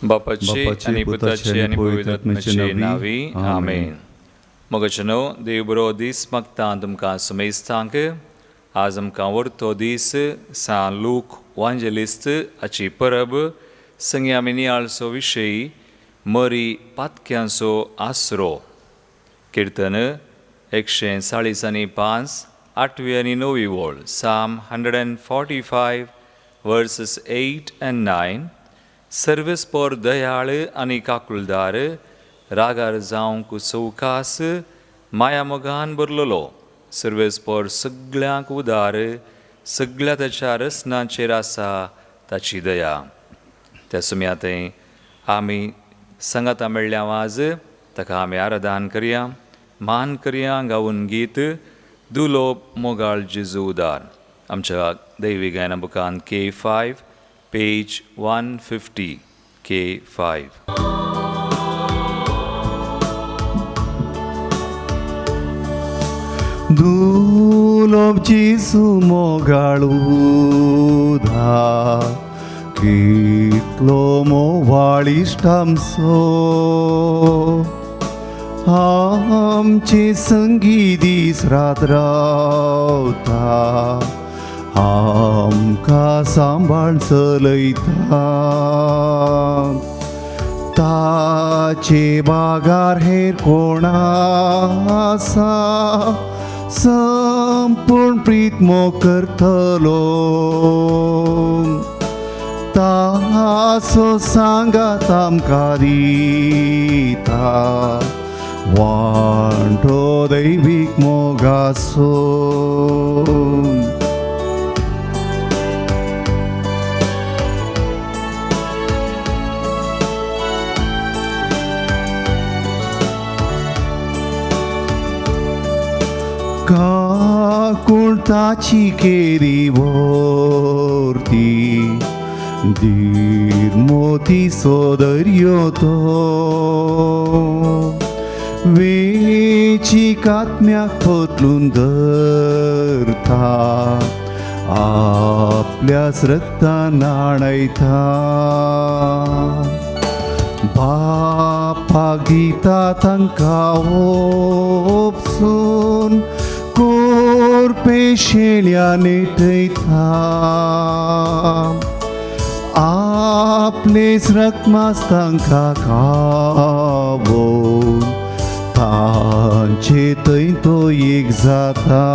बापाचे आनी पुताचे आनी पवित्र आत्म्याचे नांवी आमेन. मोगाचेनो देव बरो दीस मागता तुमकां सुमेस्तांक. आज आमकां व्हरतो दीस सान लूक वांजेलिस्त हाची परब. संगी आमी नियाळचो विशय मरी पातक्यांचो आसरो. किर्तन 140 आनी 5, 8वी आनी 9वी वळ. Psalm 145 verses 8 and 9. सर्वेस्पोर दयाळ आनी काकुलदार, रागार जावंक चवकास, माया मोगान भरलेलो, सर्वेस्पोर सगळ्यांक उदार, सगळ्या ताच्या रचनांचेर आसा ताची दया. त्या सुमया थंय आमी सांगाता मेळ्ळ्या वाज ताका आमी आराधन करया, मान करया, गावन गीत दुलोब मोगाळ जेजू उदार. आमच्या दैवी गायना बुकान K5 page 150, K5. दुलोब जेजू मोगाळ उदार, कितलो मोवाळ इश्ट आमचो, आमचे संगी दीस रात रावता, आमकां सांबाळ चलयता. ताचे बागार हेर कोण आसा, संपूर्ण प्रीत मोग करतलो, ताचो सांगात आमकां दिता, वांटो दैवीक मोगाचो. काकुळताची केरी व्हरती, धीर मोतीचो दर्यो तो, वेचीक आत्म्याक पोतलून धरता, आपल्याच रक्तान न्हाणयता. बापा दिता तांकां ओपसून, कोरपे शेळ्या नेटयता, आपलेच रक्तमास तांकां खावोवन, तांचे थंय तो एक जाता.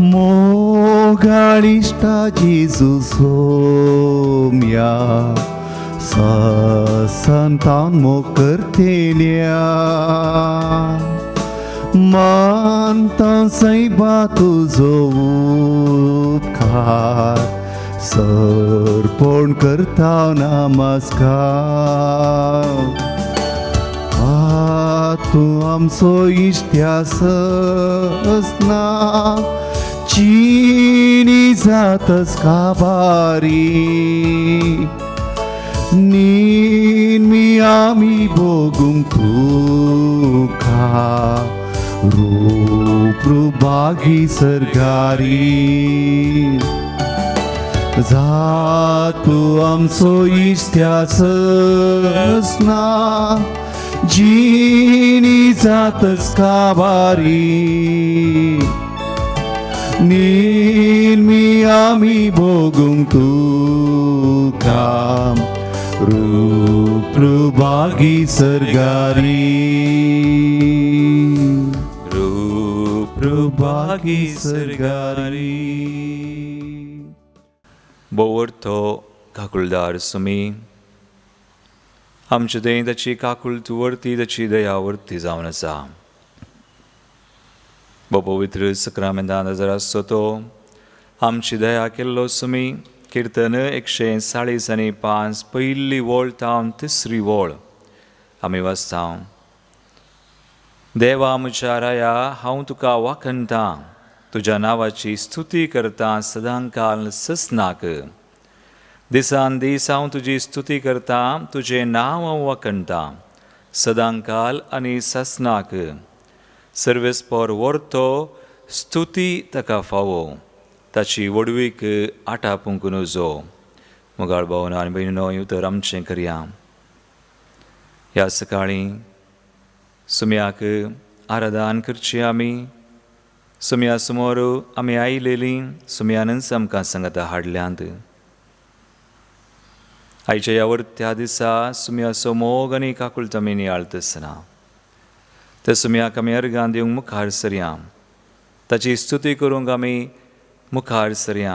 मोगाळ इश्टा जेजू सोम्या, संतान मोग करतेल्या, मानता सैबा तुजो उपकार, सरपण करता नमस्कार. तूं आमचो इश्ट्यासना, चिनी जातस काबारी, निन्मी आमी भोगूंक तुका, रूप रुबागी सरगारी. जातू आमचो इश्ट्यासना, जिनी जातस काबारी, निन्मी आमी भोगूंक तुका, रूप रुबागी सरगारी, रूप रुबागी सरगारी. बोवर्थो काकुळदार सुमी, आमचे थंय ताची काकुळट वर्ती, ताची दया वर्ती जावन आसा. भोव पवित्र सक्रामेंतान नजर आसचो तो आमची दया केल्लो सुमी. किर्तन 140 आनी 5, पयली वळ तावन 3री वळ आमी वाचता. देवा म्हज्या राया, हांव तुका वाखणटां, तुज्या नांवाची स्तुती करता सदांकाल ससनाक. दिसान दीस हांव तुजी स्तुती करता, तुजें नांव हांव वाखणटां. सदांकाल आनी सासनाक। सर्वेस्पोर वर्तो स्तुती ताका फावो, ताची व्हडवीक आटापूंक नजो। मोगाळ भावना आनी भयणीनो, उतर आमचें करया। ह्या सकाळीं सुम्याक आराधन करची आमी, सुम्या समोर आमी आयलेलीं, सुम्यानच आमकां सांगाता हाडल्यांत। आयच्या ह्या वर्त्या दिसा सुम्याचो मोग आनी काकुळट आमी नियाळत आसतना त्या सुम्याक आमी अर्गां दिवंक मुखार सरया, ताची स्तुती करूंक आमी मुखार सरया,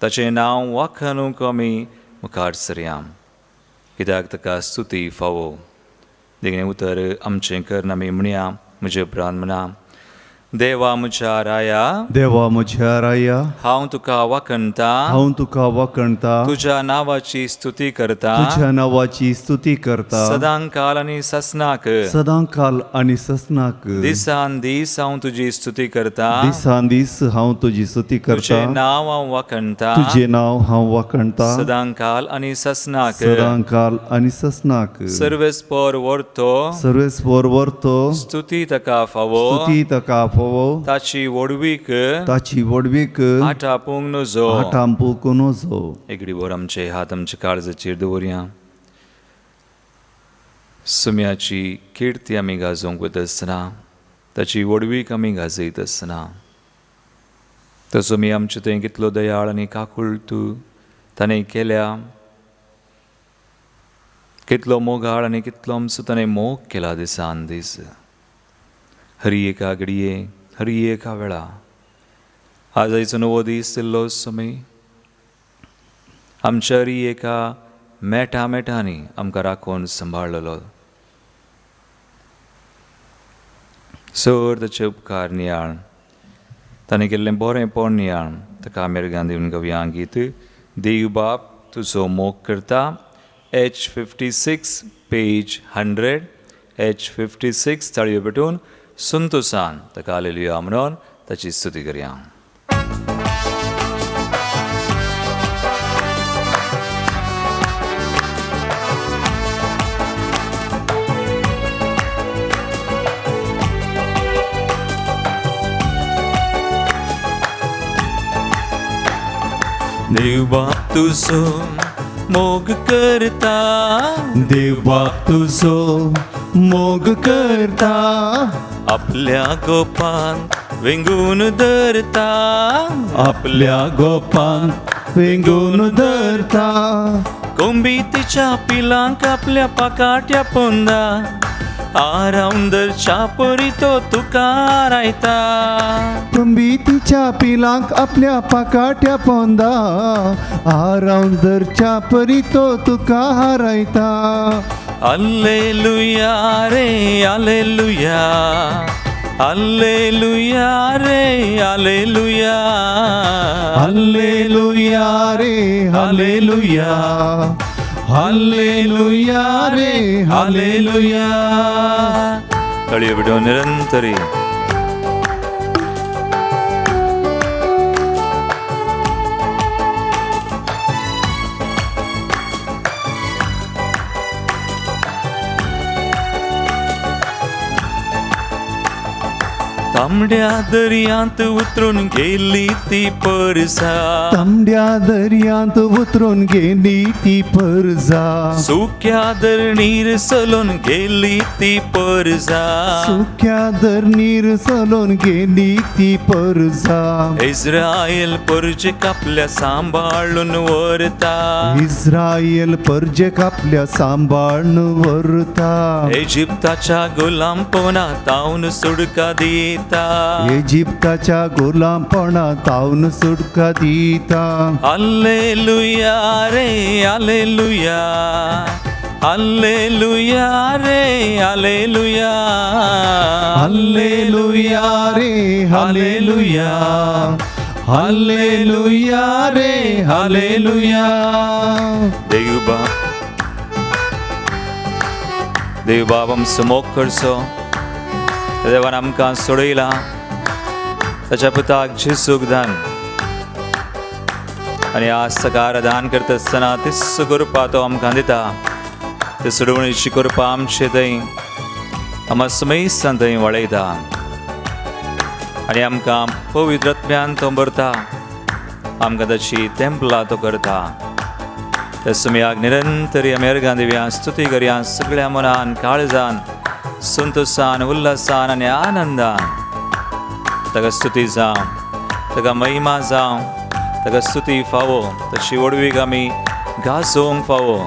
ताचें नांव वाखाणूंक आमी मुखार सरया, कित्याक ताका स्तुती फावो। देखीन उतर आमचें करन आमी म्हणया, म्हजे उपरांत म्हणा, देवा म्हज्या राया, देवा म्हज्या राया, हांव तुका वाखणता, हांव तुका वाखणता, तुज्या नांवाची स्तुती करता, तुज्या नांवाची स्तुती करता, सदांकाल आनी ससनाक, सदांकाल आनी ससनाक, दिसान दीस हांव तुजी स्तुती करता, दिसान दीस हांव तुजी स्तुती करता, तुजें नांव हांव वाखणता, तुजें नांव हांव वाखणता, सदांकाल आनी ससनाक, सदांकाल आनी ससनाक, सर्वेस्पोर वर्तो, सर्वेस्पोर वर्तो, स्तुती ताका फावो, स्तुती ताका फावो, ताची व्हडवीक, ताची व्हडवीक आटापूंक नजो, आटापूंक नजो। एकडे वर आमचे हात आमचे काळजाचेर दवरया। सुम्याची किर्ती आमी गाजोवंक वता आसतना ताची व्हडवीक आमी गाजयत आसतना तो सुमी आमचे थंय कितलो दयाळ आनी काकुळट ताणें केल्या, कितलो मोगाळ आनी कितलो आमचो ताणें मोग केला दिसान दीस, हरी एका घडये, हरी एका वेळा। आज आयचो नवो दीस दिल्लो समय आमच्या हरी एका मेटा मेटांनी आमकां राखून सांबाळलेलो। सर ताचे उपकार नियाळ, ताणें केल्लें बरेंपण नियाळ, ताका मेरगान दिवन गवया गीत देव बाप तुजो मोग करता, H56 page 100, H56 ताळयो पेटून संतोसान ताका हालेलुया म्हणून ताची स्तुती करया। देव बाप तुजो मोग करता, देव बाप तुजो मोग करता, आपल्या गोपान वेंगून धरता, आपल्या गोपान वेंगून धरता, कोंबी तिच्या पिलांक आपल्या पाकाट्या पोंदा आरावन धरच्या परी तो तुका आरायता, कोंबी तिच्या पिलांक आपल्या पाकाट्या पोंदा आरावन धरच्या परी तो तुका हारायता। अल्लेलुया रे अल्लेलुया, अल्लेलुया रे अल्लेलुया, अल्लेलुया रे अल्लेलुया, अल्लेलुया रे अल्लेलुया। तळयो बिटो निरंतरी। तांबड्या दर्यांत उतरून गेली ती परसा, तांबड्या दर्यांत उतरून गेली ती परसा, सुक्या धरणीर सलोन गेली ती परसा, सुक्या धरणीर सलोन गेली ती परसा, इस्रायल परजेक आपल्या सांबाळून व्हरता, इस्रायल परजेक आपल्या सांबाळून व्हरता, इजिप्ताच्या गुलामपणा तावन सुडका दिता, इजिप्ताच्या गुलामपणा तावन सुटका दिता। अल्लेलुया रे अल्लेलुया, अल्लेलुया रे अल्लेलुया, अल्लेलुया रे अल्लेलुया, अल्लेलुया रे अल्लेलुया। देव बाप, देव बाप आमचो मोग करचो, देवान आमकां सोडयला ताच्या पुताक जेजूक दान, आनी आज ताका आराधन करता आसतना तिस्स करपा तो आमकां दिता। ते सोडवणीची कृपा आमचे थंय आमकां समेस्तां थंय वळयता आनी आमकां पवित्र आत्म्यान तो भरता, आमकां ताची तेंपलां तो करता. त्या सुमयाक निरंतर आमी अर्गां दिवया, स्तुती करया सगळ्या मनान, काळजान, संतोशान, उल्हासान आनी आनंदान. ताका स्तुती जावं, ताका महिमा जावं, ताका स्तुती फावो, तशी व्हडवीक आमी गाजोवंक फावो.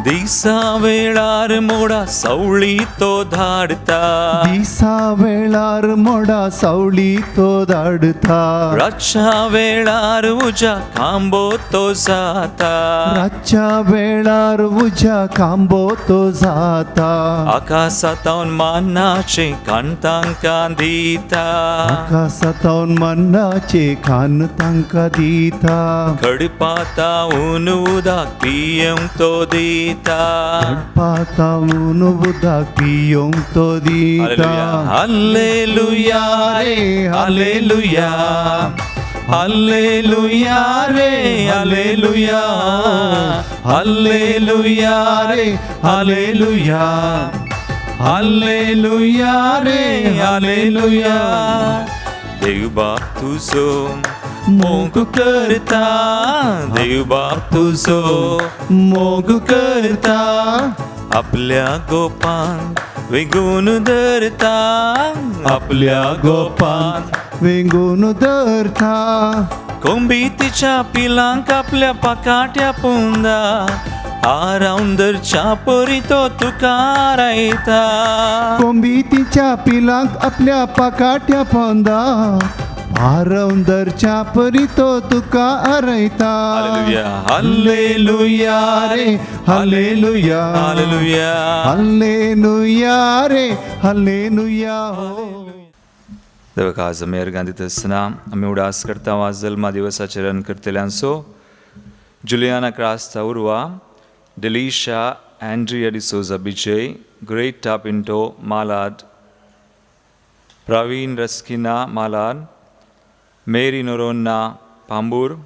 दिसा वेळार मोडा सावळी तो धाडता, दिसा वेळार मोडा सावळी तो धाडता, रातच्या वेळार उज्या खांबो तो जाता, रातच्या वेळार उज्या खांबो तो जाता, आकाशांतावन मानाचे खाण तांकां दिता, आकाशांतावन मन्नाचे खाण तांकां दिता, खडपातावन उदक पियेवंक तो दिता. पातावून उदक पियोवंक तो दिता. हालेलुया रे, हालेलुया, हालेलुया रे, हालेलुया, हालेलुया रे, हालेलुया, हालेलुया रे, हालेलुया. देव बाप तुजो मोग करता, देव बाप तुजो मोग करता, आपल्या गोपान वेगून धरता, आपल्या गोपान वेंगून धरता, कोंबी तिच्या पिलांक आपल्या पाकाट्या पुंदा आरावन धरच्या परी तो तुका आरायता. कोंबी तिच्या पिलांक आपल्या पाकाट्या पोंदा आरवन धरच्या परी तो तुका आरयता. हालेलुया, हालेलुया रे, हालेलुया, हालेलुया, हालेलुया रे, हालेलुया हो. देवाक आज आमी अर्गां दिता आसतना आमी उडास करता आज जल्मा दिवसाचेर run करतल्यांचो Juliana Crasta Urwa, Delisha Andrea D'Souza Bijay, Greta Pinto Malad, Praveen Raskina Malad, Mary Noronha Pambur,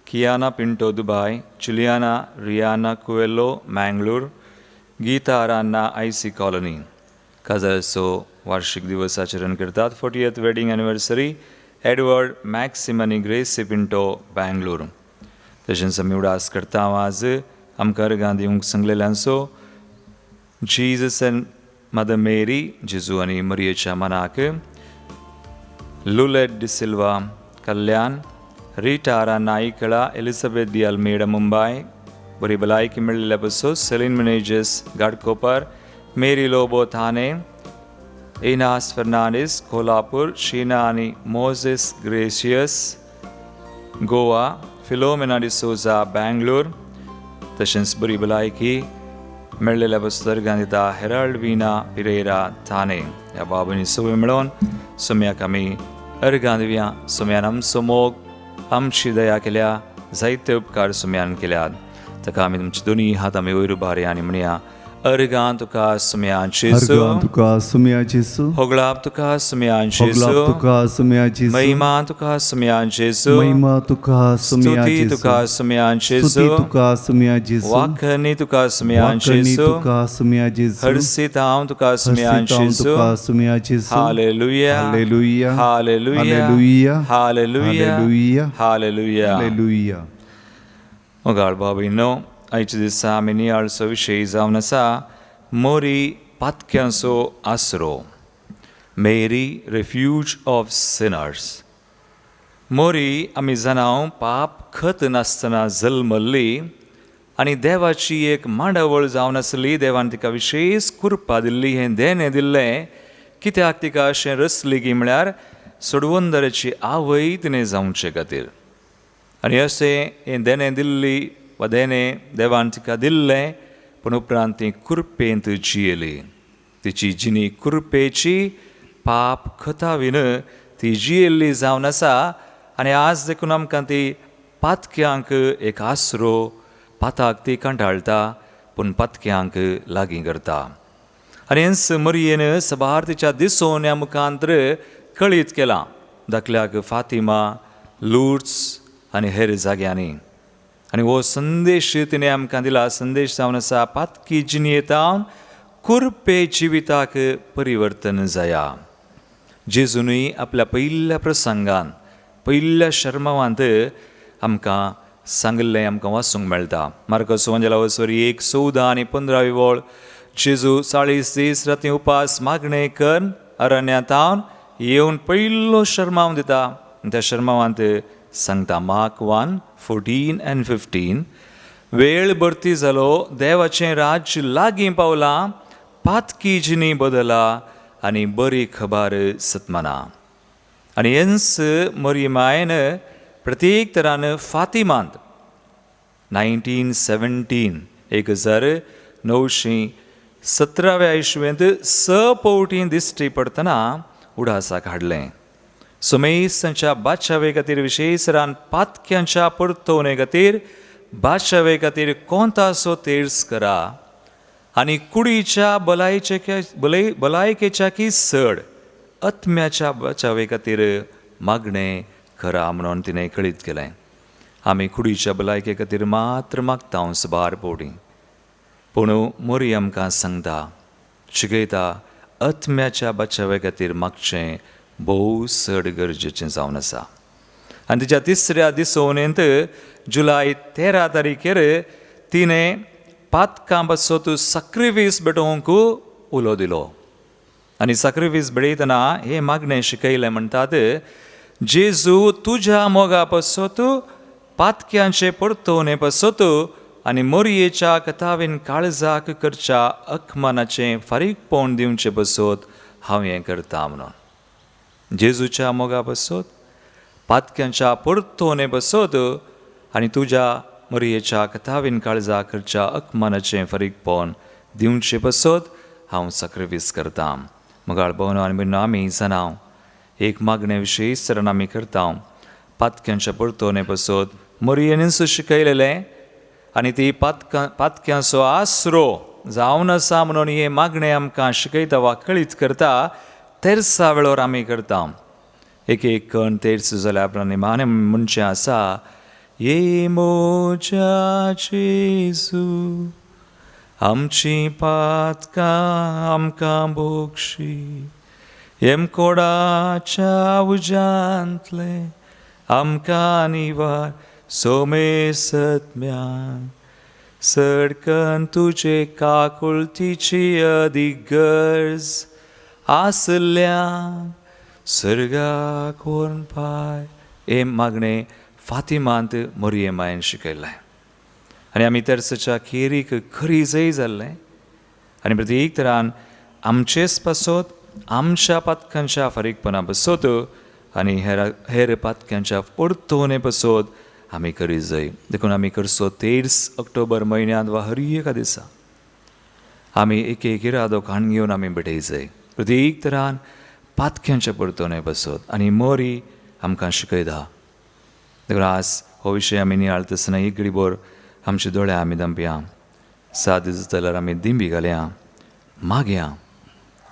Kiana Pinto Dubai, Juliana Rihanna Coelho Mangalore, Geeta Aranna IC colony. काजाराचो वार्षिक दिवस आचरण करतात. 40th wedding anniversary Edward Maxim आनी ग्रेसी पिंटो बँगलोर. तशेंच आमी उडास करता आज आमकां अर्गां दिवंक सांगलेल्यांचो जीजस एंड मदर मेरी, जेजू आनी मरियेच्या मनाक, लुलेट डिसिल्वा कल्याण, रिटा आरा नाईकळा, एलिझाबेथ दी अल्मेडा मुंबय, बरी भलायकी मेळिल्ल्या पसून Celine Menezes Ghatkopar, Mary Lobo Thane, Enas Fernandes Kolhapur, Sheena आनी Moses Gracias Goa, Philomena D'Souza Bangalore. तशेंच बरी भलायकी मेळ्ळेल्या पसून दिता हेराल्ड वीना पिरेरा थाने. ह्या बाबांनी सवय मेळोवन सोम्याक आमी अर्गां दिवया. सोम्यान आमचो मोग, आमची दया केल्या, जायते उपकार सोम्यान केल्यात. ताका आमी तुमचे दोनी हात आमी वयर उबारया आनी म्हणया, अर्गां तुका सुम्यान जेजू, अर्गां तुका सुम्या जेजू, होगळाप तुका सुम्यान जेजू, होगळाप तुका सुम्या जेजू, महिमा तुका सुम्यान जेजू, महिमा तुका सुम्या स्तुती जेजू, तुका सुम्यान स्तुती जेजू, तुका सुम्या जेजू, वाखणी तुका सुम्यान वाखणी जेजू, तुका सुम्या जेजू, हर्षित हांव तुका सुम्यान हर्षित हांव जेजू. तुका सुम्या जेजू. Hallelujah, hallelujah, hallelujah, hallelujah, hallelujah, hallelujah, hallelujah. Hallelujah. मोगाळ बाबीनो, आयच्या दिसा आमी नियाळचो विशय जावन आसा मोरी पातक्यांचो आसरो, मेरी रेफ्यूज ऑफ सिनर्स. मोरी आमी जाणां पाप खत नासतना जल्मल्ली आनी देवाची एक मांडावळ जावन आसली. देवान तिका विशेश कृपा दिल्ली, हें देणें दिल्लें. कित्याक तिका अशें रचली की म्हळ्यार सोडवंदराची आवय तिणें जावचे खातीर. आनी अशें हें देणें दिल्ली वा देणें देवान तिका दिल्लें, पूण उपरांत ती कृपेंत जियेली. तिची जिणी कृपेची, पाप खतावीन ती जियेल्ली जावन आसा. आनी आज देखून आमकां ती पातक्यांक एक आसरो, पाताक ती कंटाळटा पूण पातक्यांक लागीं करता. आनी हेंच मरयेन सबार तिच्या दिसोवण्या मुखांतर कळीत केलां. धाकल्याक फातिमा, लूर्ड्स आनी हेर जाग्यांनी. आनी हो संदेश तिणें आमकां दिला. संदेश जावन आसा पातकी जिणयेंत कुरपे जिविताक परिवर्तन जाया. जेजूनय आपल्या पयल्या प्रसंगान, पयल्या शर्मावांत आमकां सांगिल्लें आमकां वाचूंक मेळटा. मार्कस वंजेला वसरी 1:14 आनी 15 वळ, जेजू 40 दीस राती उपास मागणें करून अरण्यांत येवन पयलो शर्माव दिता. त्या शर्मावांत सांगता, मार्क 1:14 and 15, वेळ भरती जालो, देवाचें राज्य लागीं पावलां, पातकी जिणी बदला आनी बरी खबर सतमना. आनी हेंच मरी मायन प्रत्येक तरान फातिमांत 1917 1917व्या इस्वेंत 6 पवटी दिश्टी पडटना उडासाक हाडलें. सुमेसांच्या बादशावे खातीर, विशेषरान पातक्यांच्या परतवणे खातीर, बादशावे खातीर कोंतासो तेर्स करा आनी कुडीच्या भलायकेच्या की चड आत्म्याच्या बचावे खातीर मागणें करा म्हणून तिणें कळीत केलें. आमी कुडीच्या भलायके खातीर मात्र मागता सुबार पवटी, पूण मोरी आमकां सांगता, शिकयता, आत्म्याच्या बचावे खातीर मागचें भोव चड गरजेचें जावन आसा. आनी तिच्या तिसऱ्या दिसवणेंत जुलय 13 तारखेर तिणें पातकां पासत साक्रिफीस भेटोवंक उलो दिलो. आनी साक्रिफीस भेटयतना हें मागणें शिकयलें म्हणटात, जेजू तुज्या मोगा पासत, पातक्यांचे परतवणे पासत आनी मोरयेच्या कथावीन काळजाक करच्या अकमानाचें फारीकपण दिवचें पासत हांव हें करता म्हणून. जेजूच्या मोगा पासत, पातक्यांच्या परतवणे पासत आनी तुज्या मोरयेच्या कथावीन काळजाक करच्या अकमानाचें फारीकपण दिवचें पासत हांव साक्रिफीस करता. मगाळ भोवनो आनी भयणो, आमी जाणां एक मागणें विशेष तरान आमी करता पातक्यांच्या परतवणे पासत मोरयेनूच शिकयलेलें आनी ती पातक्यांचो आसरो जावन आसा म्हणून हें मागणें आमकां शिकयता वा कळीत करता. तेर्सा वेळार आमी करता. एक एक कण तेर्स जाल्यार आपल्या निमाणें म्हणचें आसा, ये मोज्या जेजू आमची पातकां आमकां भोगशी, येमकोडाच्या उज्यांतलें आमकां निवार सोमेसत्म्यान, सडकन तुजे काकुळतीची अदीक गरज आसल्यान सर्गाक व्हरून पाय. हें मागणें फातिमांत मोरये मायन शिकयलें. आनी आमी तेर्साच्या खेरीक खरी जय जाल्लें आनी प्रत्येक तरान आमचेच पासत, आमच्या पातकांच्या फारीकपणा पासत आनी हेर पातक्यांच्या परतवणे पासत आमी करी जाय. देखून आमी करचो 23 ऑक्टोबर म्हयन्यांत वा हर एका दिसा आमी एक एक इरादो काण घेवन आमी भेटय जाय प्रत्येक तरान पातक्यांच्या परतवणे पासत. आनी मोरी आमकां शिकयता. देखून आज हो विशय आमी नियाळता आसतना एक घडीभर आमचे दोळे आमी दमपया, सात दीस जाल्यार आमी दिंबी घालया, मागया,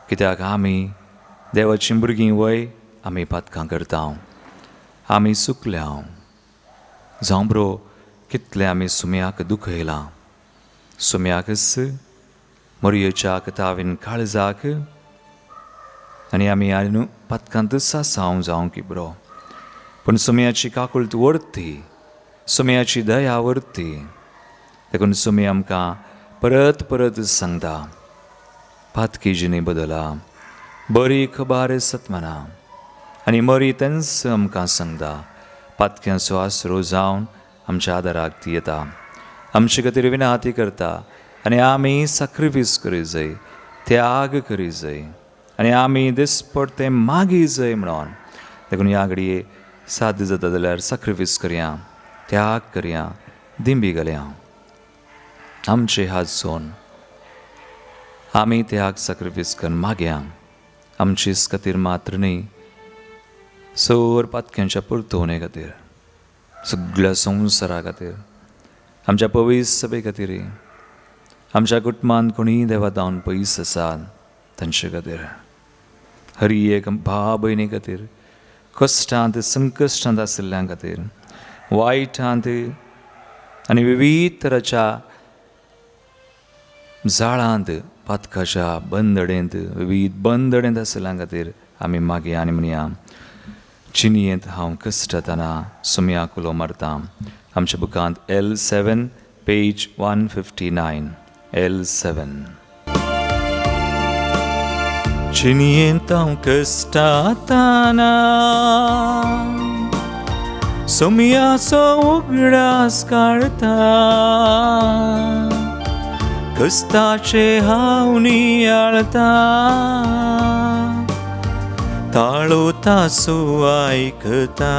कित्याक आमी देवाचीं भुरगीं वय आमी पातकां करता, आमी चुकल्या. जावं बरो कितलें आमी सुम्याक दुखयलां, सुम्याकच मोरयेच्या कथावीन काळजाक, आनी आमी आनी पातकांतच आसा जावं की बरो, पूण सुम्याची काकुळट वरती, सुम्याची दया वरती. देखून सुमी आमकां परत परत सांगता, पातकी जिणी बदला, बरी खबर सतमना. आनी मरी तेंच आमकां सांगता, पातक्यांचो आसरो जावन आमच्या आदाराक ती येता, आमचे खातीर विनाती करता आनी आमी साक्रिफीस करी जाय, त्याग करी जाय आनी आमी दिसपट तें मागी जाय म्हणून. देखून ह्या घडये साध्य जाता जाल्यार साक्रिफीस करया, त्याग करया, दिंबी घालया, आमचे हात जोन आमी त्याग साक्रिफीस करून मागया, आमचेच खातीर मात्र न्ही, सर पातक्यांच्या परतवणे खातीर, सगळ्या संवसारा खातीर, आमच्या पवित्र सभे खातीर, आमच्या कुटुंबांत कोणीय देवा धांवन पयस आसात तांचे खातीर, हर एक भाव भयणी खातीर, कश्टांत संकश्टांत आशिल्ल्यां खातीर, वायटांत आनी विविध तराच्या जाळांत, पातकाच्या बंदडेंत, विविध बंदडेंत आशिल्ल्यां खातीर आमी मागया आनी म्हणया, चिनयेंत हांव कश्टतना सुमयाक उलो मारता. आमच्या बुकांत L7 page 159 L7. चिनयेंत हांव कश्टतना सुमयाचो उगडास काडटा, कश्टाचे हांव नियाळता, ताळो तासो आयकता.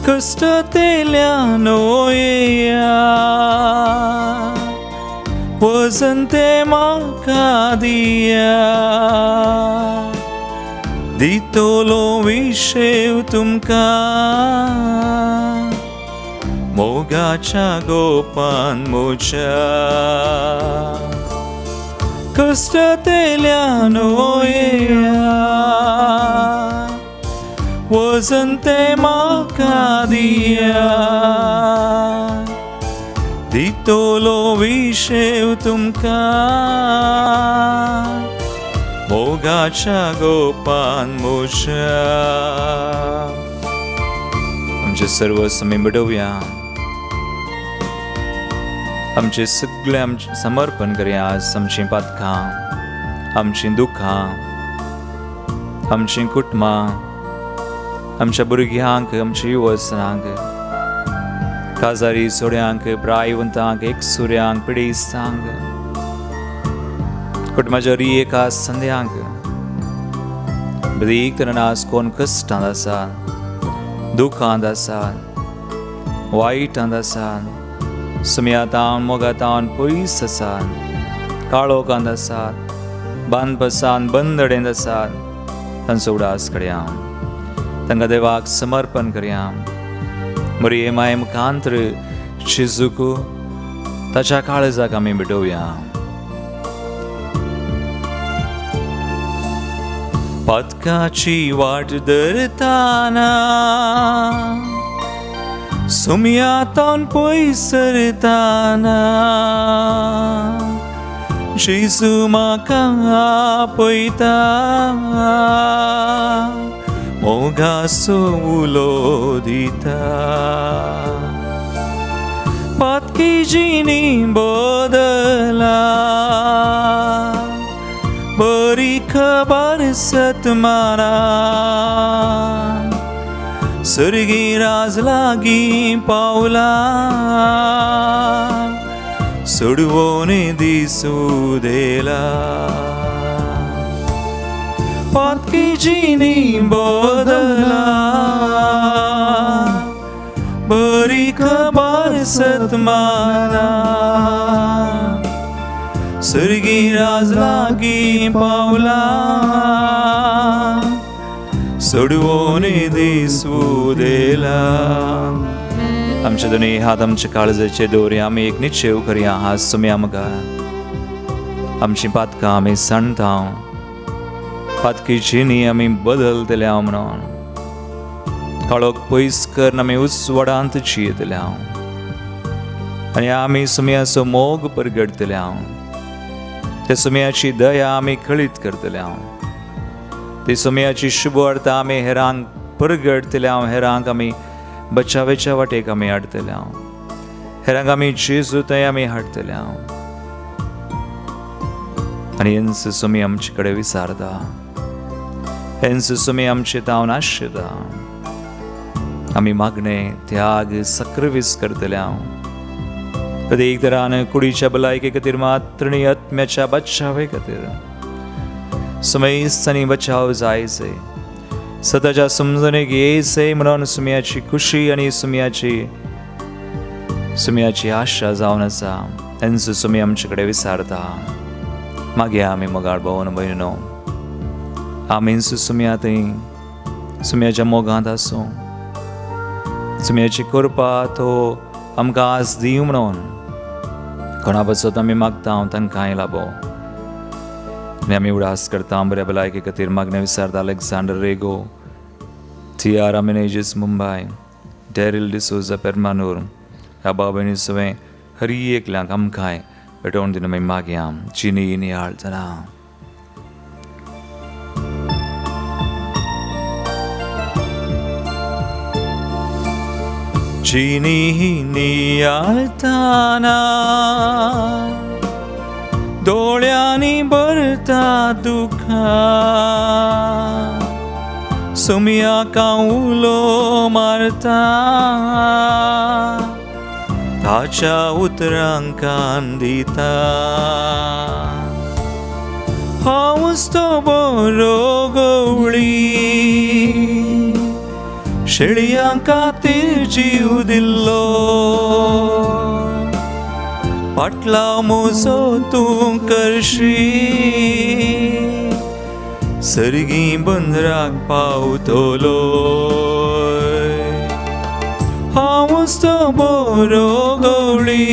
कश्टतेल्यान येया, वजन ते म्हाका दिया, दितलो विशेव तुमकां मोगाच्या गोपान म्हज्या. कश्टतेल्यान येया, वजन ते म्हाका दिया, दितलो विशेव तुमकां मोगाच्या गोपान म्हज्या. आमचे सर्व समी मिडोवया, आमचे सगळे आमचें समर्पण करया. आज आमचीं पातकां, आमचीं दुखां, आमचीं कुटुंबां, आमच्या भुरग्यांक, आमच्या युवसनांक, काजारी सोड्यांक, प्रायवंतांक, एकसुऱ्यांक, पिडेस्तांक, कुटुंबाच्या एका संद्यांक, बरीक तरेन आज कोण कश्टांत आसा, दुखांत आसा, वायटांत आसा, सुमयातावन मोगातावन पयस आसा, काळोखांत आसा, बांदपसान बंदडेंत आसा, तांचो उडास करया, तांकां देवाक समर्पण करया. मरिये माये मुखांत्र जेजूक ताच्या काळजाक आमी भेटोवया. पातकाची वाट धरताना सुमयातावन पयस सरताना, जेजू म्हाका आपयता, मोगाचो उलो दिता. पातकी जिणी बदला, बरी खबर सतमाना, सर्गी राज लागीं पावला, सोडवून दिसूं देला. पातकी जिणी बदला, बरी खबर सतमाना, सर्गी राज लागीं पावला, सोडवून दिसूं देला. आमचे दोनी हात आमच्या काळजाचे दवरया, आमी एक निश्चेव करया. हात सुमया मुखार आमची पातकां आमी सांडता, पातकी जिणी आमी बदलतले म्हणून, काळोख पयस करून आमी उजवाडांत जियेतले आनी आमी सुमयाचो मोग परगडतले, त्या सुमयाची दया आमी कळीत करतले, ती सुमयाची शुभवार्ता आमी हेरांक परगडतले, हेरांक आमी बचावेच्या वाटेक आमी हाडतले, हेरांक आमी जेजू थंय आमी हाडतले. आनी हेंच सुमी आमचे कडेन विचारता, हेंच सुमी आमचे तावन आशेता. आमी मागणे त्याग सक्रिवीस करतले हांव प्रत्येक तरान कुडीच्या भलायके खातीर मात्र न्ही, आत्म्याच्या बचावे खातीर समेस्त बचाव जायचे, सताच्या समजणेक येयचे म्हणून सुमयाची खुशी आनी सुमयाची सुमयाची आशा जावन आसा. तेंचो सुमी आमचे कडेन विचारता. मागीर आमी मोगाळ भोवन भयणो, आमीच सुमया थंय सुमयाच्या मोगांत आसूं, सुमयाची कृपा तो आमकां आज दिवं म्हणून कोणा पासत आमी मागता हांव तांकांय लाबो. आनी आमी उडास करता बऱ्या भलायके खातीर मागण्या विचारता Alexander Rego, Tiara Menezes Mumbai, Daryl D'Souza Permanur. ह्या बाबा सगळें हरी एकल्यांक आमकांय भेटवण दिवन आमी मागया. चिनी नियाळ जाणा. चिनी नियाळताना दोळ्यांनी भरता दुखां, सुम्याक उलो मारता ताच्या उतरांक कान दिता. हांवच तो बरो गवळी, शेळयां खातीर जीव दिल्लो, पाटला म्हजो तूं करशी, सर्गी बंदराक पावतलो. हांवच तो बरो गवळी,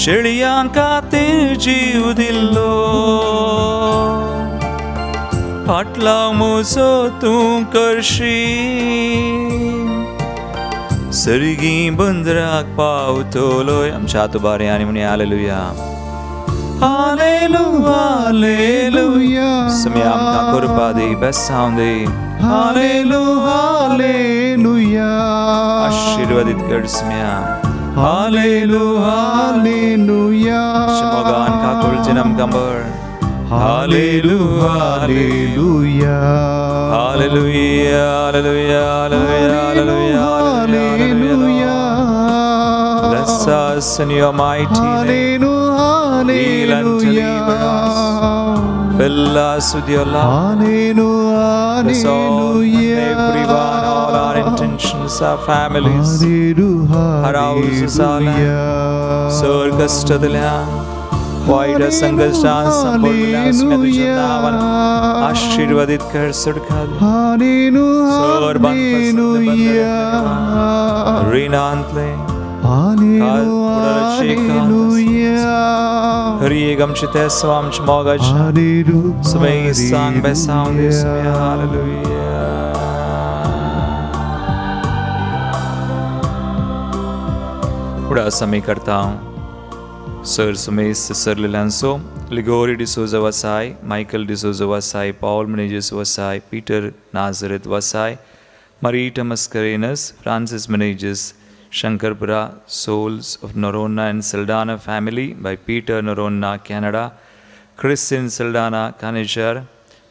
शेळयां खातीर जीव दिल्लो, फाटला म्हजो तूं करशी, सर्गी बंदराक पावतलो. आमच्या हात उबारे आनी म्हणया हालेलुया, हालेलुया, हालेलुया. सुम्या आमकां कृपा दी, बेसांव दी. Hallelujah, hallelujah. आशिर्वादीत कर सुम्या. Hallelujah, hallelujah. मोगान काकुळचेन आमकां बळ. Hallelujah, hallelujah. Hallelujah, hallelujah, hallelujah, hallelujah. Bless us in your mighty name. Heal and deliver us. Fill us with your love. Bless all and everyone, all our intentions, our families, our houses, our land. Sir कष्टतल्यान वायट संकश्टान संपडलेल्या सुम्या तुज्या नांवान आशिर्वादीत कर, सुटका दी. Sir रिणांतले Hari एक आमचे तेसो आमच्या मोगाच्या सुमे सांग बेसांव दी सुम्या. हालेलुया. उडास आमी करता sir सुमेस सरलेल्यांचो Ligori D'Souza Vasai, Michael D'Souza Vasai, Paul Menezes Vasai, Peter Nazareth Vasai, Marita Mascarenhas, Francis Menezes, Shankarpura, souls of Noronha and Saldanha family by Peter Noronha, Canada, Christian Saldanha, Kanijar,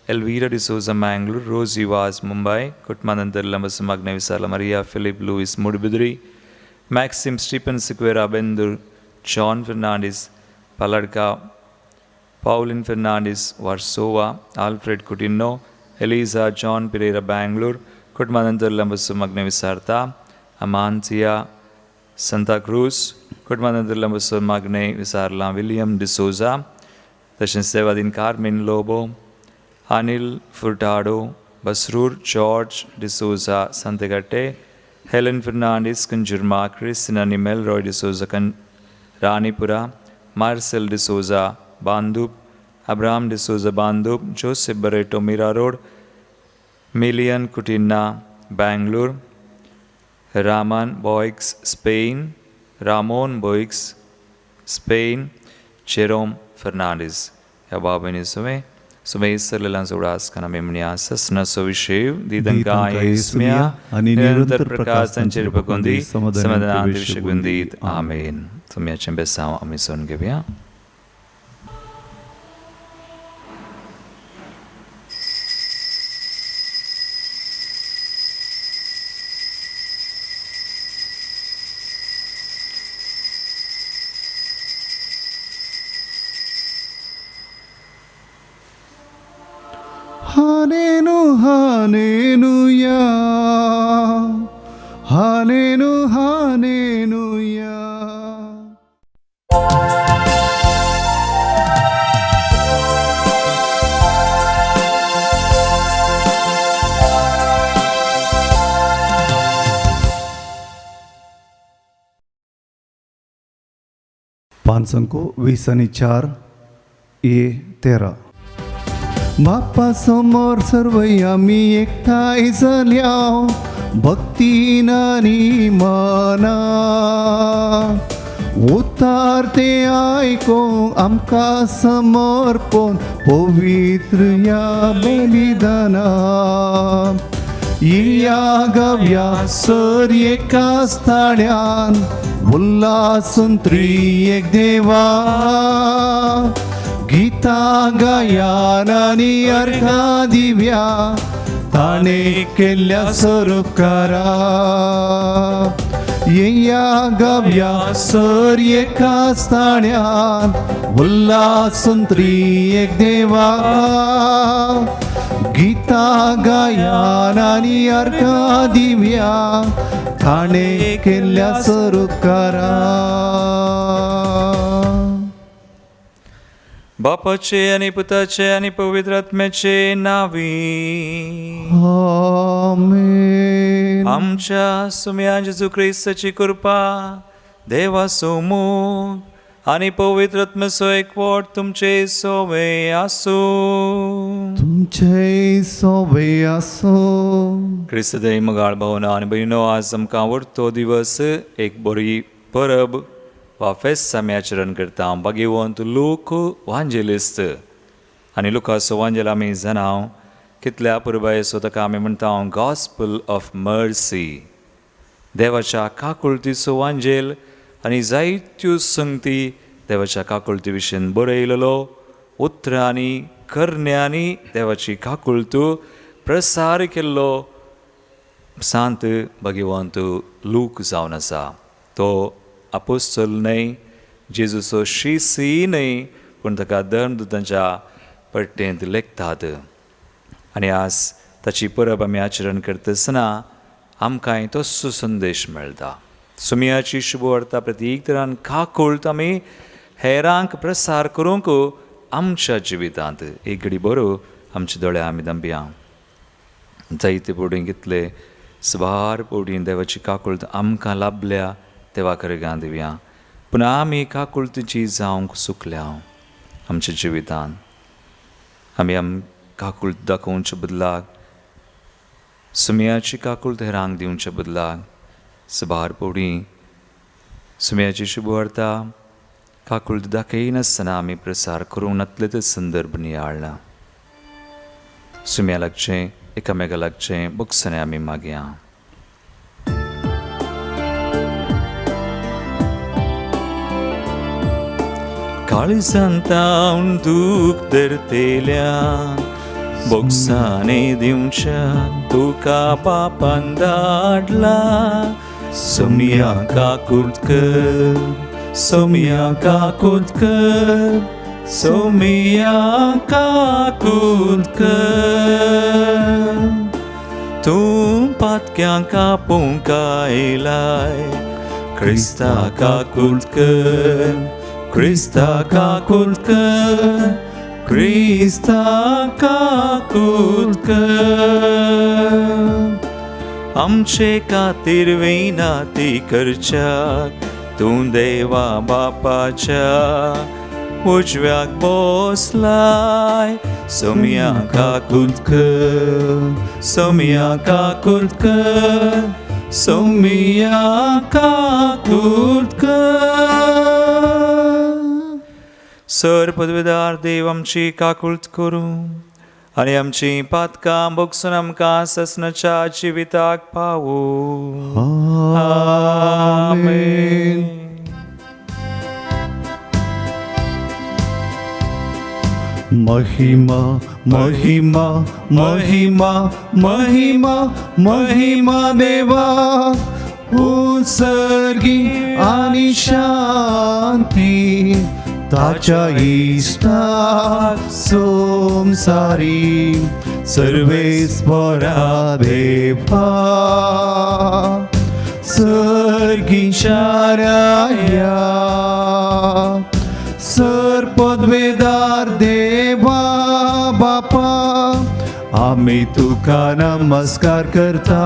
Elvira D'Souza, Mangalore, Rosie Vaz, Mumbai, Kutmanandar Lambasumagna Visala, Maria Philip Louis Mudbidri, Maxim Stephen Sequeira Bendur, John Fernandes, Paladka, Pauline Fernandes, Warsaw, Alfred Coutinho, Eliza John Pereira, Bangalore, Kutmanandar Lambasumagna Visartha, Amantia Santa Cruz, Kutmanandar Lambasumagna Visarla, William D'Souza, तशेंच सेवादीन Carmen Lobo, Anil Furtado, Basrur George D'Souza Santhekatte, Helen Fernandes Kanjurmarg, Christina Nimel Roy D'Souza Ranipura, Marcel D'Souza Bhandup, Abraham D'Souza Bhandup, Joseph Barreto Mira Road, Millian Coutinho Bangalore, Raman Boix Spain, Ramon Boix Spain, Jerome Fernandes. ह्या बाबांनी सुमे सुमे सरलेल्यांचो उडास कना मेमणी आसा स्नसो विशेव दिदंकाय स्म्या आनी निरंतर प्रकाश तांचेर पकोंदी समाधानांत विशगुंदीत. आमेन. सुम्याचें बेसांव आमी सोन घेवया. Hallelujah, hallelujah, hallelujah. पांचांको 20 आनी 4 ए 13. बाप्पा समोर सर्वय आमी एकठांय जाल्या भक्तीन आनी मना उतार ते आयकोंक आमकां समर्पण पवित्र ह्या बलिदाना या गव्या सर एका स्थाण्यान उल्हासून त्रियेक देवा गीता गायान आनी अर्घा दिव्या ताणे केल्ल्या सरोपकारा येया गव्या सर एका स्थाण्यान उल्हासून त्रियेक देवा गीता गायान आनी अर्घा दिव्या ताणे केल्ल्या सरोपकारा. बापाचे आनी पुताचे आनी पवित्र आत्म्याचे नावी. आमेन. आमच्या सुम्या जेजू क्रिस्ताची कृपा, देवाचो मोग आनी पवित्र आत्म्याचो एकवट तुमचे सोवे आसूं. तुमचे सोवे आसूं. क्रिस्तदय मगाळ भावना आनी भयणो, आज आमकां आवडतो दिवस, एक बरी परब वा फेस्त आमी आचरण करता. भाग्यवंत लूक वांजेलिस्त आनी लुकाचो वांजेल आमी जाणा कितल्या पुरबायेचो, ताका आमी म्हणटा गॉस्पल ऑफ मर्सी, देवाच्या काकुळतीचो वांजेल. आनी जायत्यो संगती देवाच्या काकुळती विशीं बरयलेलो, उतरांनी करण्यांनी देवाची काकुळतू प्रसार केल्लो सांत भगवंत लूक जावन आसा. तो आपोस्तल न्हय, जेजूचो शिसूय न्हय, पूण ताका धर्मदूतांच्या पट्टेंत लेखतात. आनी आज ताची परब आमी आचरण करता आसतना आमकांय तसो संदेश मेळटा. सुमयाची शुभवार्ता प्रतीक तरान काकुळट आमी हेरांक प्रसार करूंक आमच्या जिवितांत एक घडी बरो आमच्या दोळे आमी दंपया. जायते पवटी कितले सुबार पवटी देवाची काकुळट आमकां लाभल्या, देवा करगां दिवया, पूण आमी काकुळटीची जावंक चुकल्या. आमच्या जिवितांत आमी आम काकुळट दाखोवचे बदलाक, सुमयाची काकुळट हेरांक दिवचे बदलाक, सुबार पवटी सुमयाची शुभवार्ता काकुळट दाखयनासतना आमी प्रसार करूंक नातले ते संदर्भ नियाळना. सुम्या लागचें, एकामेका लागचें बोगसणें आमी मागया. काळजांतावन दूख धरतेल्या बोगसाने दिवच्या तुका बापान धाडला. सोमया काकुळट कर, सोमया काकुळट कर, सोमया काकुळट कर. तूं पातक्यांक कापूंक आयलाय, क्रिस्ता काकुळट कर, क्रिस्ता काकुळट कर, क्रिस्ता काकुळट कर. आमचे खातीर विनाती करच्याक तूं देवा बापाच्या उजव्याक बसलाय. सोमया काकुळट कर, सोमया काकुळट कर, सोमया काकुळट कर. सर पदवेदार देव आमची काकुळट करूं आनी आमची पातकां भोगसून आमकां ससनाच्या जिविताक पावूं. आमेन. महिमा महिमा महिमा महिमा महिमा देवा उत्सर्गी आणि शांती ताच्या इश्टाक संसारी सर्वेस्परा देवा सर्गीच्या राया सर पदवेदार देवा बापा आमी तुका नमस्कार करता,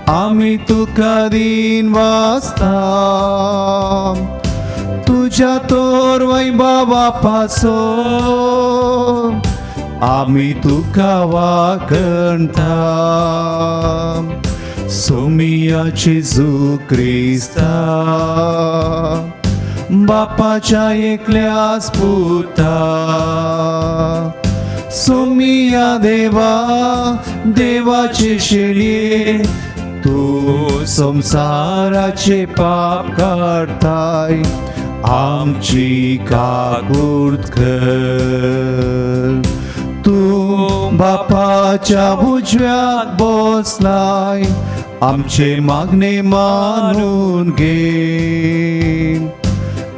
आमी तुका दीन वाचता. तुज्या तोर वैभवा पासून आमी तुका वाखणता. सोमिया जेजू क्रिस्ता बापाच्या एकल्याच पुता, सोमिया देवा देवाचे शेळये, तूं संवसाराचे पाप काडताय, आमची काकूर्त कर. तूं बापाच्या उजव्याक बसलाय, आमचे मागणे मानून घे.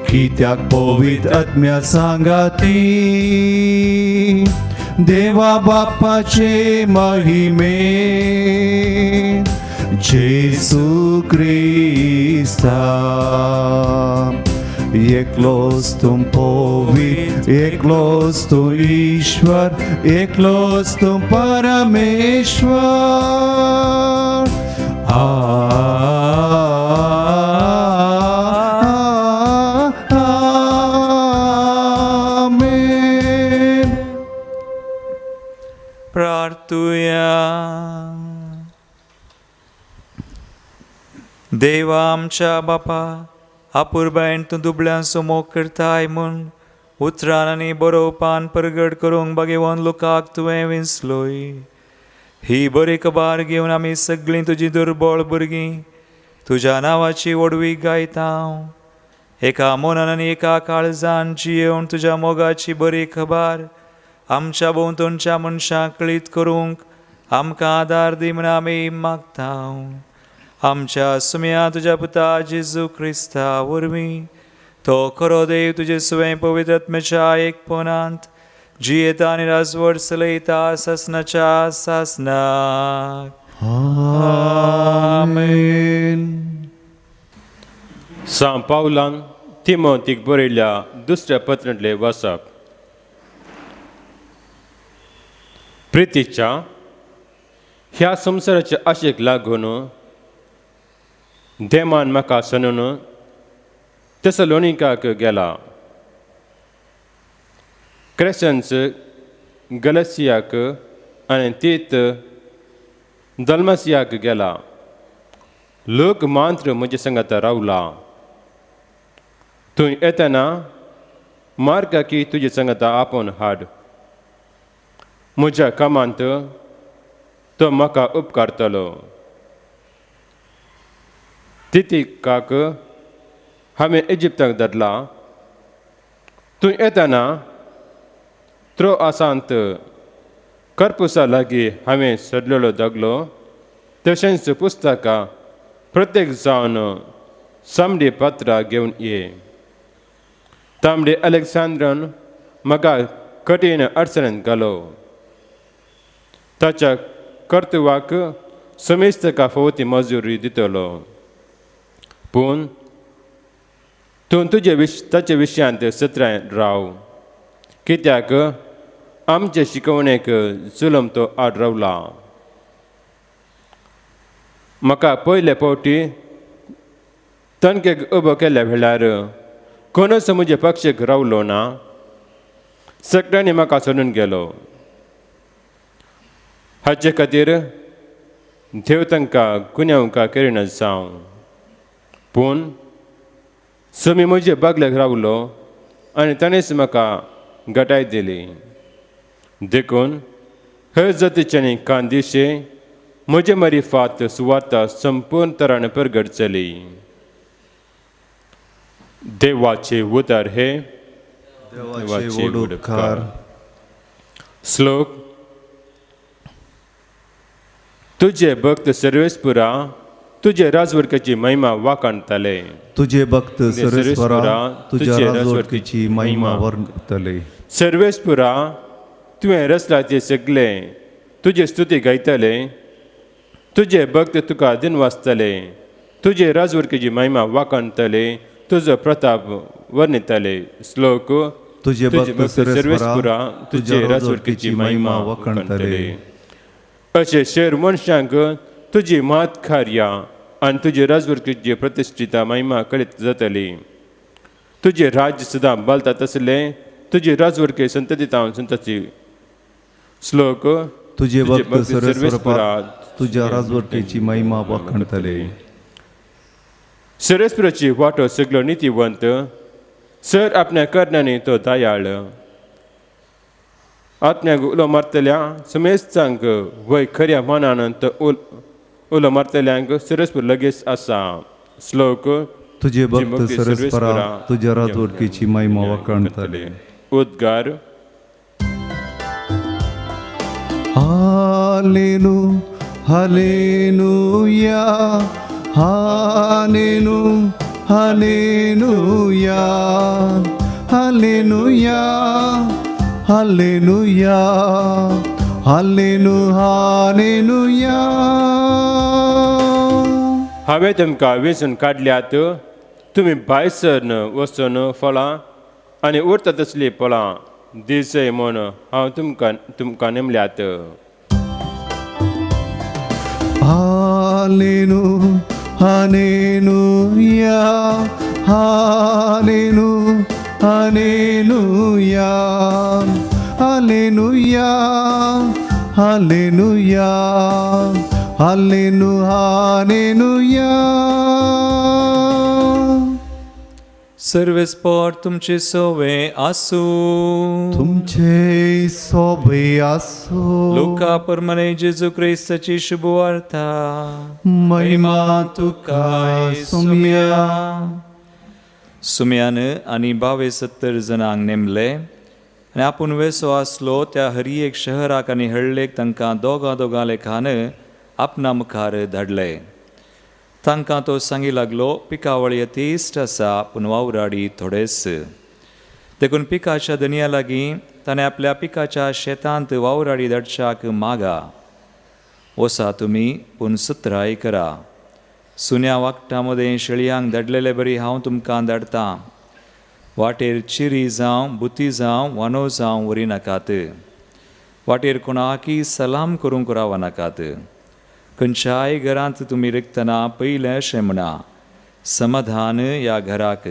कित्याक पवित्र आत्म्या सांगाती देवा बापाचे महिमे जेजू क्रिस्ता. एकलोच तूं पवित्र, एकलोच तूं ईश्वर, एकलोच तूं परमेश्वर. आमेन. प्रार्थुया. देवा आमच्या बापा, अपुरबायेन तूं दुबळ्यांचो मोग करताय म्हूण उतरान आनी बरोवपान परगट करूंक बागेवन लोकाक तुवें विंचलोय. ही बरी खबर घेवन आमी सगळीं तुजी दुर्बळ भुरगीं तुज्या नांवाची व्हडवीक गायता. एका मनान आनी एका काळजान जियेवन तुज्या मोगाची बरी खबर आमच्या भोंवतणच्या मनशांक कळीत करूंक आमकां आदार दी म्हूण आमी मागता. आमच्या सुम्या तुज्या पुता जेजू क्रिस्ता वरवीं, तो खरो देव तुजे सुवें पवित्र आत्म्याच्या एकपणांत जियेता आनी राजवट चलयता सासनाच्या सासनाक. आमेन. सांव पावलान तिमोतीक बरयल्ल्या दुसऱ्या पत्रांतलें वाचप. प्रितीच्या ह्या संवसाराच्या आशेक लागून देमान म्हाका सनून तेसलोनिकाक गेला. क्रेशन्स गलसियाक आनी तीत दल्मासियाक गेला. लोक मात्र म्हजे संगात रावला. तूं येतना मार्गाकी तुजे संगात आपोवन हाड. म्हज्या कामांत तो म्हाका उपकारतलो. तितिकाक हांवें इजिप्ताक धाडला. तूं येतना त्रोआसांत कर्पुसा लागीं हांवें सोडलेलो दागलो तशेंच पुस्तकां प्रत्येक जावन सामडी पत्रां घेवन ये. तांबडे अलेक्सांद्रान म्हाका कठीण अडचणींत घालो. ताच्या कर्तुवाक समेस्तका फावती मजुरी दितलो. पूण तूं तुजे ताचे विशयांत सत्राय राव, कित्याक आमचे शिकवणेक जुलम तो आड रावला. म्हाका पयले फावटी तणकेक उबो केल्या वेळार कोणूच म्हजे पक्षेक रावलो ना. सगळ्यांनी म्हाका सोडून गेलो. हाचे खातीर देव तांकां गुन्यांवकार करिना जावं. पूण सोमी म्हजे बागल्याक रावलो आनी ताणेंच म्हाका गटाय दिली. देखून हर जातीच्यानी कांदिशे म्हजे मरिफात सुवार्ता संपूर्ण तरान परगट जाली. देवाचे उतर हे देवाचे व्हड उपकार. श्लोक. तुझे भक्त सर्वेस्पुरा तुझे राजवटकेची महिमा वाखाणतले. तुझे भक्त सर्वेस्परा तुझ्या राजवटकेची महिमा वर्णतले. सर्वेस्पुरा तुवें रचला ते सगळे तुजे स्तुती गायतले. तुझे भक्त तुका दिन वाचतले. तुझे राजवटकेची महिमा वाखाणतले. तुजो प्रताप वर्णितले. श्लोक. तुझे भक्त सर्वेस्पुरा तुझ्या राजवटकेची महिमा वाखाणतले. अशें शेर मनशांक तुजी महत् कार्यां आनी तुजी राजवटकेची प्रतिश्ठिता महिमा कळीत जातली. तुजें राज्य सदां बलता तसलें तुजी राजवडके संतती संतती. श्लोक. तुजे भक्त सर्वेस्परा तुज्या राजवटकेची महिमा वाखणतले. सर्वेस्पराची वाटो सगळो नितीवंत, सर आपल्या करण्यांनी तो दयाळ. आत्म्याक उलो मारतल्या समेस्तांक वय खऱ्या मनान तो उलो मारतल्यांक सर्वेस्पर लगेच आसा. श्लोक. तुजे भक्त सर्वेस्परा तुज्या राजवटकेची महिमा वाखणतले. उद्गार. हालेलू hallelujah हालेलू hallelujah hallelujah hallelujah hallelujah hallelujah. हांवें तुमकां वेंचून काडल्यात, तुमी भायर सरन वचून फळां आनी उरता तसलीं फळां दिसय म्हूण हांव तुमकां तुमकां नेमल्यात. हालेलू hallelujah hallelujah hallelujah hallelujah hallelujah hallelujah hallelujah. सर्वेस्पर तुमचे सोवे आसूं. तुमचे सोबे आसो. लुका परमने जेजू क्रिस्ताची शुभवार्ता. महिमा तुका सुम्या. सुम्यान आनी 72 जणांक नेमले आनी आपूण वेसो आसलो त्या हरी एक शहराक आनी हळ्ळेक तांकां दोगां दोगां लेखान आपणा मुखार धाडले. तांकां तो सांगी लागलो, पिकावळ यथेश्ट आसा पूण वावराडी थोडेच. देखून पिकाच्या धनया लागीं ताणें आपल्या पिकाच्या शेतांत वावराडी धाडच्याक मागा. वसा तुमी पूण सुत्राय करा. सुन्या वागटां मदें शेळयांक धाडलेले बरी हांव तुमकां धाडटां. वाटेर चिरी जावं बुती जावं वानो जावं व्हरी नाकात. वाटेर कोणाकय सलाम करूंक रावनाकात. खंयच्याय घरांत तुमी रिगतना पयलें अशें म्हणा, समाधान ह्या घराक.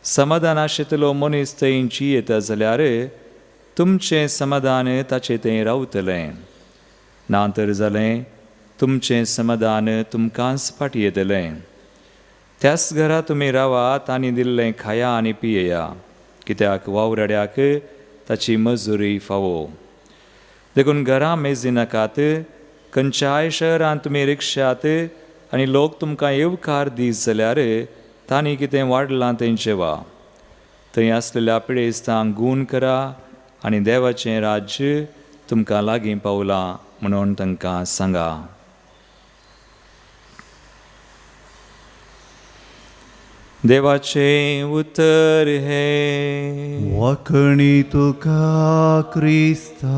समाधान आशिल्लो मनीस थंय जियेता जाल्यार तुमचें समाधान ताचें थंय रावतलें, ना तर जालें तुमचें समाधान तुमकांच फाटी येतलें. त्याच घरा तुमी रावात आनी दिल्लें खाया आनी पियेया, कित्याक वावराड्याक ताची मजुरी फावो. देखून घरां मेजिनाकात. खंयच्याय शहरांत तुमी रिक्षात आनी लोक तुमकां येवकार दीत जाल्यार तांणी कितें वाडलां तें जेवा. थंय आसलेल्या पिडेस्तांक गूण करा आनी देवाचें राज्य तुमकां लागीं पावलां म्हणून तांकां सांगा. देवाचें उतर हें. वाखणी तुका क्रिस्ता.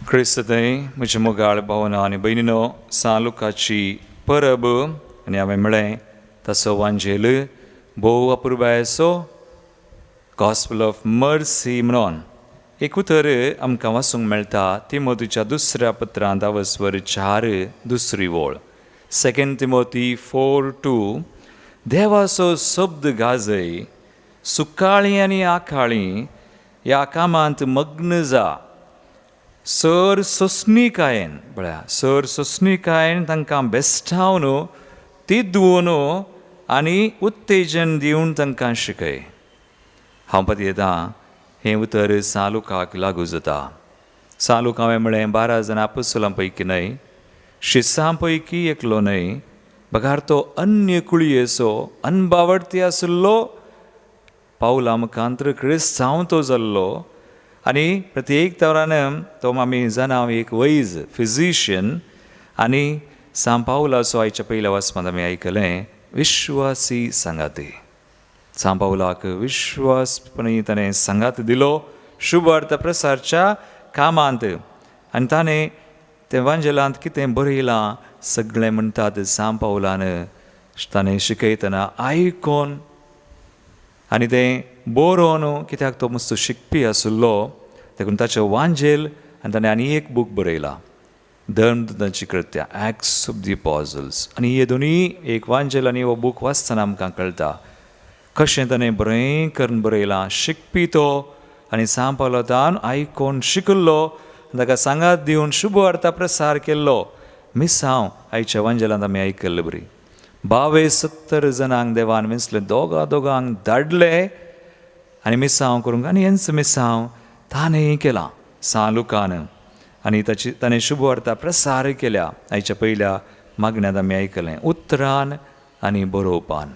क्रिस्त थंय म्हज्या मोगाळ भावना आनी भयणीनो, सां लुकाची परब आनी हांवें म्हळें ताचो वांजेल भोव अपुरबायेचो गॉस्पल ऑफ मर्सी म्हणून एक उतर आमकां वाचूंक मेळटा तिमोतीच्या दुसऱ्या पत्रांत 4 दुसरी वळ, 2 तिमोती 4:2. देवाचो शब्द गाजय, सुकाळी आनी आकाळी ह्या कामांत मग्न जा. सर सोंसणीकायेन पळया, सर सोंसणीकायेन तांकां बेस्टावन तिद्वून आनी उत्तेजन दिवन तांकां शिकय. हांव पतयेतां हें उतर सां लुकाक लागू जाता. सां लूक हांवें म्हळें 12 जाणां आपोस्तलां पैकी न्हय, शिसां पैकी एकलो न्हय, बगार तो अन्य कुळयेचो अनबावडती आशिल्लो पावला मुखांतर क्रिस्तांव तो जाल्लो. आनी प्रत्येक तरान तो आमी जाणा एक वैज फिजिशियन. आनी सां पावलाचो आयच्या पयल्या वाचपांत आमी आयकलें विश्वासी सांगाती. सां पावलाक विश्वासपणी ताणें सांगात दिलो शुभार्थ प्रसारच्या कामांत. आनी ताणें तें वांजेलांत कितें बरयलां सगळें म्हणटात सां पावलान ताणें शिकयतना आयकोन आनी तें बरोवन, कित्याक तो मस्त शिकपी आशिल्लो देखून ताचें वांजेल. आनी ताणें आनी एक बूक बरयला, धर्मदूतांची कृत्या, एक्ट्स ऑफ the apostles. आनी हे दोनूय एक वांजेल आनी हो बूक वाचतना आमकां कळटा कशें ताणें बरें करून बरयलां. शिकपी तो आनी सांग पावलोतान आयकोन शिकिल्लो, ताका सांगात दिवन शुभ वार्ता प्रसार केल्लो. मिसांव आयच्या वांजेलांत आमी आयकल्ले बरी 72 जाणांक देवान वेंचले, दोगा दोगांक धाडले आनी मिसांव करूंक. आनी हेंच मिसांव ताणें केलां सां लुकान आनी ताची ताणें शुभ वार्ता प्रसार केल्या. आयच्या पयल्या मागण्यांत आमी आयकलें उतरान आनी बरोवपान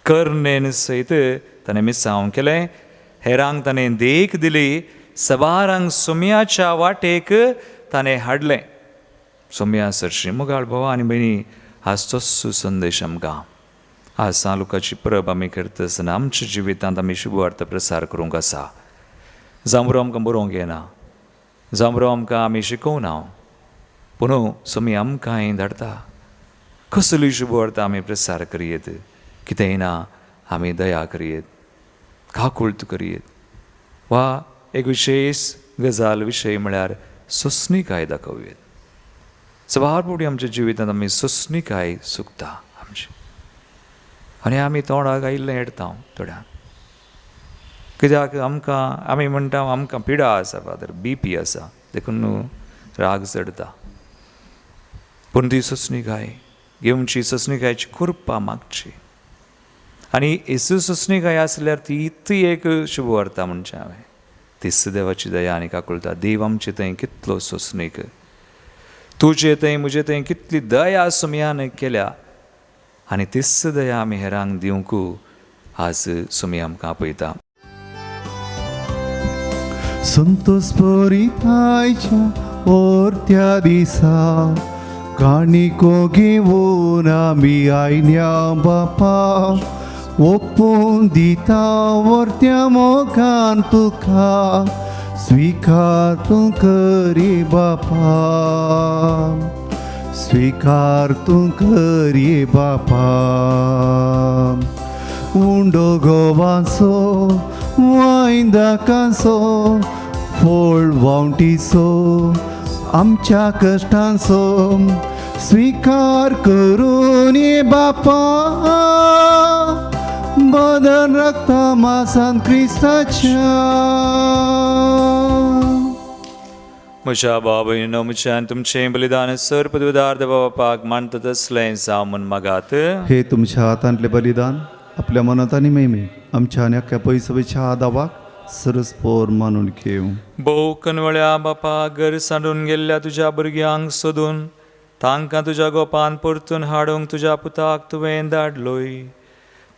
करणेन सयत ताणें मिसांव केलें. हेरांक ताणें देख दिली, सबारांक सोम्याच्या वाटेक ताणें हाडलें. सोम्या सरशी मुगाळ भावा आनी भयणी, आज तोच संदेश आमकां. आज सां लुकाची परब आमी करता आसतना आमच्या जिवितांत आमी शुभ वार्ता प्रसार करूंक आसा. जांबरो आमकां बरोवंक येना, जांबरो आमकां आमी शिकोवना, पूण सोमी आमकांय धाडटा. कसली शुभ वार्ता आमी प्रसार करयेत? कितेंय ना, आमी दया करयेत, काकुळट करयेत वा एक विशेश गजाल विशय म्हळ्यार सोंसणीकाय दाखोवयेत. सबार फावटी आमच्या जिवितांत आमी सोंसणीकाय चुकता आमची आनी आमी तोंडाक आयिल्लें हेडता थोड्यांक. कित्याक आमकां आमी म्हणटा आमकां पिडा आसा फादर, बीपी आसा, देखून न्हू राग चडता. पूण ती सोंसणीकाय घेवची, सोंसणीकायची कृपा मागची. आनी येसू सोंसणीकाय आसल्यार ती ती एक शुभ वार्ता म्हणचें हांवें. तीच देवाची दया आनी काकुळटा. देव आमचे थंय कितलो सोंसणीक, तुजे थंय म्हजे थंय कितली दया सोमयान केल्या आनी तीच दया आमी हेरांक दिवंक आज सोमी आमकां आपयता. संतोष आयच्या ओरत्या दिसा काणिको घेवन आमी आयल्या बापा, ओपून दिता वर्त्या मोगान तुका, स्विकार तूं करी बापा, स्विकार तूं करी बापा. उंडो गोवांचो वायंदाकांचो फोळ वावटीचो आमच्या कश्टांचो स्विकार करून ये बापा, बदन रक्ता मासान क्रिस्ताच्या. म्हज्या बाबयनो, म्हज्यान तुमचें बलिदान सर पदवीदार देवा बापाक मानता तसलें जावं म्हूण मागात. हे तुमच्या हातांतले बलिदान आपल्या मनात आनी मेमे आमच्या आनी अख्ख्या पयसवेच्या दावाक सरस पोर मानून घेवं. भोव कनवळ्या बापा, घर सांडून गेल्ल्या तुज्या भुरग्यांक सोदून तांकां तुज्या गोपान परतून हाडूंक तुज्या पुताक तुवें धाडलोय.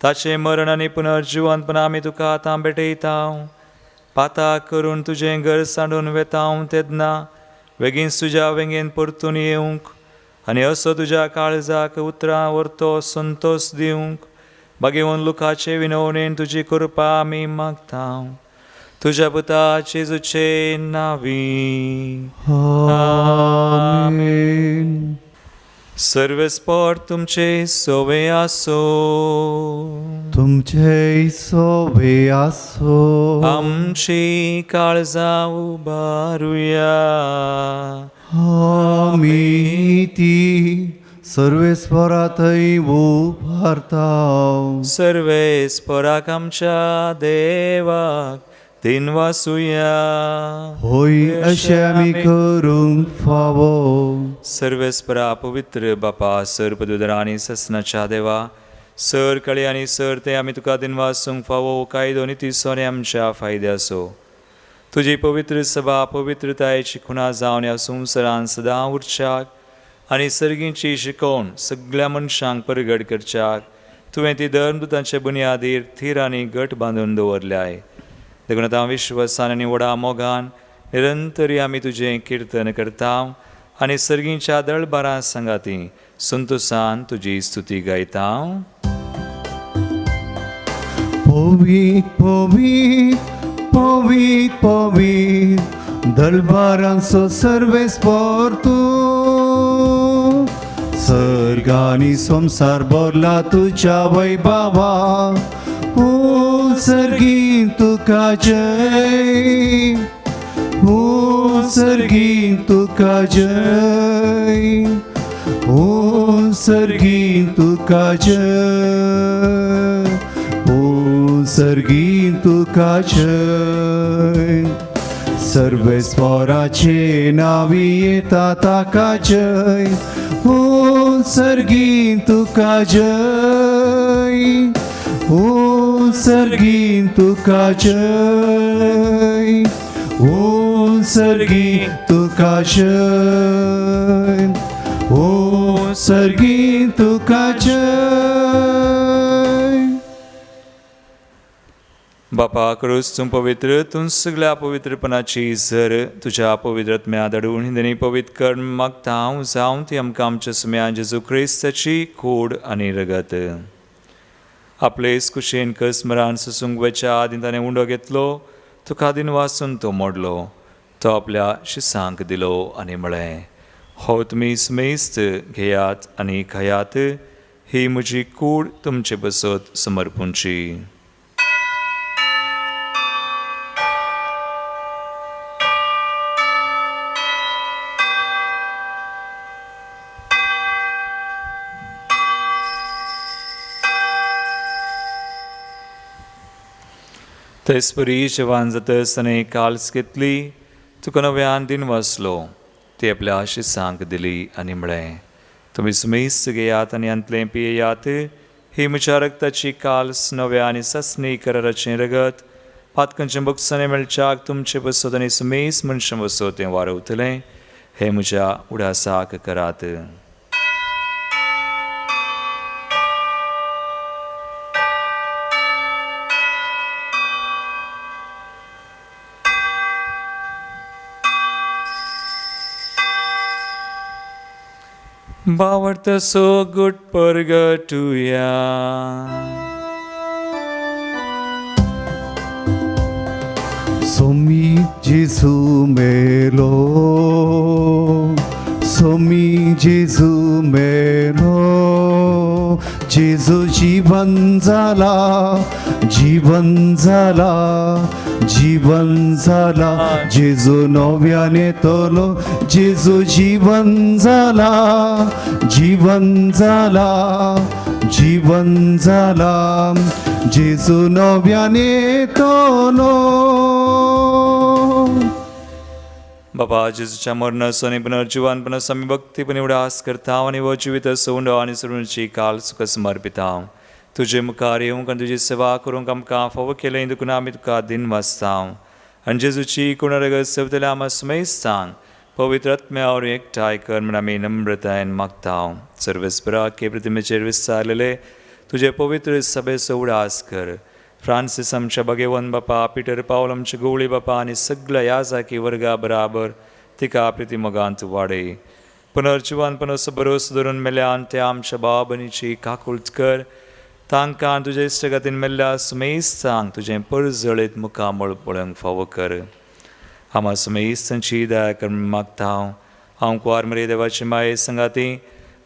ताचें मरण आनी पुनर्जिवनपण आमी तुका आतां भेटयता. पाता करून तुजें घर सांडून वेता तेन्ना बेगीन तुज्या वेंगेन परतून येवंक आनी असो तुज्या काळजाक उतरां व्हरतो संतोश दिवंक बागेवन लुकाचे विनवणेन तुजी कृपा आमी मागता. तुज्या पुता जेजूचे नावी. आमेन. सर्वेस्पोर तुमचे सोवे आसो. तुमचे सोवे आसो. आमची काळजां उबारुया. आमी ती सर्वेस्परा थंय उबारता. सर्वेस्पराक आमच्या देवाक दिनवासुया. होय अशें आमी करूंक फावो. सर्वेस्परा पवित्र बापा, सर पदुधर आनी ससनाच्या देवा, सर कळी आनी सर ते आमी तुका दिनवासूंक फावो कायदो निती सोने आमच्या फायद्याचो. तुजी पवित्र सभा पवित्रतायेची खुणा जावन ह्या संवसारान सदां उरच्याक आनी सर्गींची शिकोवण सगळ्या मनशांक परगट करच्याक तुवें ती धर्मदुतांचे बुन्यादीर थीर आनी घट बांदून दवरल्याय. देखून आतां विश्वासान आनी व्हडा मोगान निरंतरी आमी तुजें किर्तन करता आनी सर्गींच्या दळबारां सांगाती संतोसान तुजी स्तुती गायता. पवीत पवीत पवीत पवीत दरबारांचो सर्वेस्पर तूं, सर्गानी संवसार भरला तुज्या वैभवा. ओ सर्गीन तुका जय, ओ सर्गीन तुका जय, ओ सर्गीन तुका जय, ओ सर्गीन तुका जय. सर्वेस्पोराचे नावी येता ताका जय, ओ सर्गीन तुका जय, ओ सर्गीन तुका जय, ओ सर्गीन तुका जय, ओ सर्गीन तुका जय. बापा क्रूस तूं पवित्र, तूं सगळ्या पवित्रपणाची झर तुज्या पवित्रत्म्या धाडून हिंदी पवित्र कर मागता हांव जावं ती आमकां आमच्या सुम्या जेजू क्रिस्ताची कूड आनी रगत. आपले कुशेन कसमरान ससूंक वयच्या आदीं ताणें उंडो घेतलो, तुका दिन वासून तो मोडलो, तो आपल्या शिसांक दिलो आनी म्हळें, हो तुमी समेस्त घेयात आनी खायात, ही म्हजी कूड तुमचे बसत समर्पूंची. तेचपरी जेवण जातच ताणें काल्स घेतली, तुका नव्यान दिन वाचलो, ती आपल्या शिसांक दिली आनी म्हळें, तुमी समेस्त घेयात आनी हांतलें पियेयात, ही म्हज्या रगताची काल्स नव्या आनी सासणी कराराचें रगत, पातकांचें बक्षाणें मेळच्याक तुमचे बसत आनी समेस्त मनशां बसत तें वारवतलें, हें म्हज्या उडासाक करात. बावडतो सोगूट परगटुया. सोमी जेजू मेलो, सोमी जेजू मेलो, जेजू जीवन जाला, जीवन जाला, जीवन जाला, जेजू नव्यान येतलो, जेजू जीवन जाला, जीवन जाला, जीवन जाला, जेजू नव्यान येतलो. बाबा जेजूच्या मरणाचो आनी पुनर्जिवानपणाचो आमी भक्तीपणी उडास करता आनी हो जिवीत सोंडो आनी सरुणची काल सुखा समर्पिता. तुजे मुखार येवंक आनी तुजी सेवा करूंक आमकां फावो केलें देखून आमी तुका दिन वाचता. आनी जेजूची कोणारगत सेवतल्या आमा समेस्तांक पवित्र आत्म्या वरवीं एकठांय कर म्हूण आमी नम्रतायेन मागता. सर्वेस्परा के प्रतिमेचेर विस्तारलेले तुजे पवित्र सभेचो उडास कर. फ्रांसीस आमच्या भगेवन बापा, पिटर पावल आमचे गवळी बापा आनी सगळ्या ह्या जाकी वर्गा बराबर तिका प्रिती मोगांत वाडय. पुनर्जिवानपणाचो भरोसो धरून मेल्यान त्या आमच्या भाव भयणीची काकूळट कर. तांकां तुजे इश्टगातीन मेल्ल्या सुमेस्तांक तुजें परजळीत मुखामळ पळोवंक फावो कर. आमा सुमेस्तांची दया कर म्हूण मागता हांव. हांव कुवार मरे देवाची माये संगाती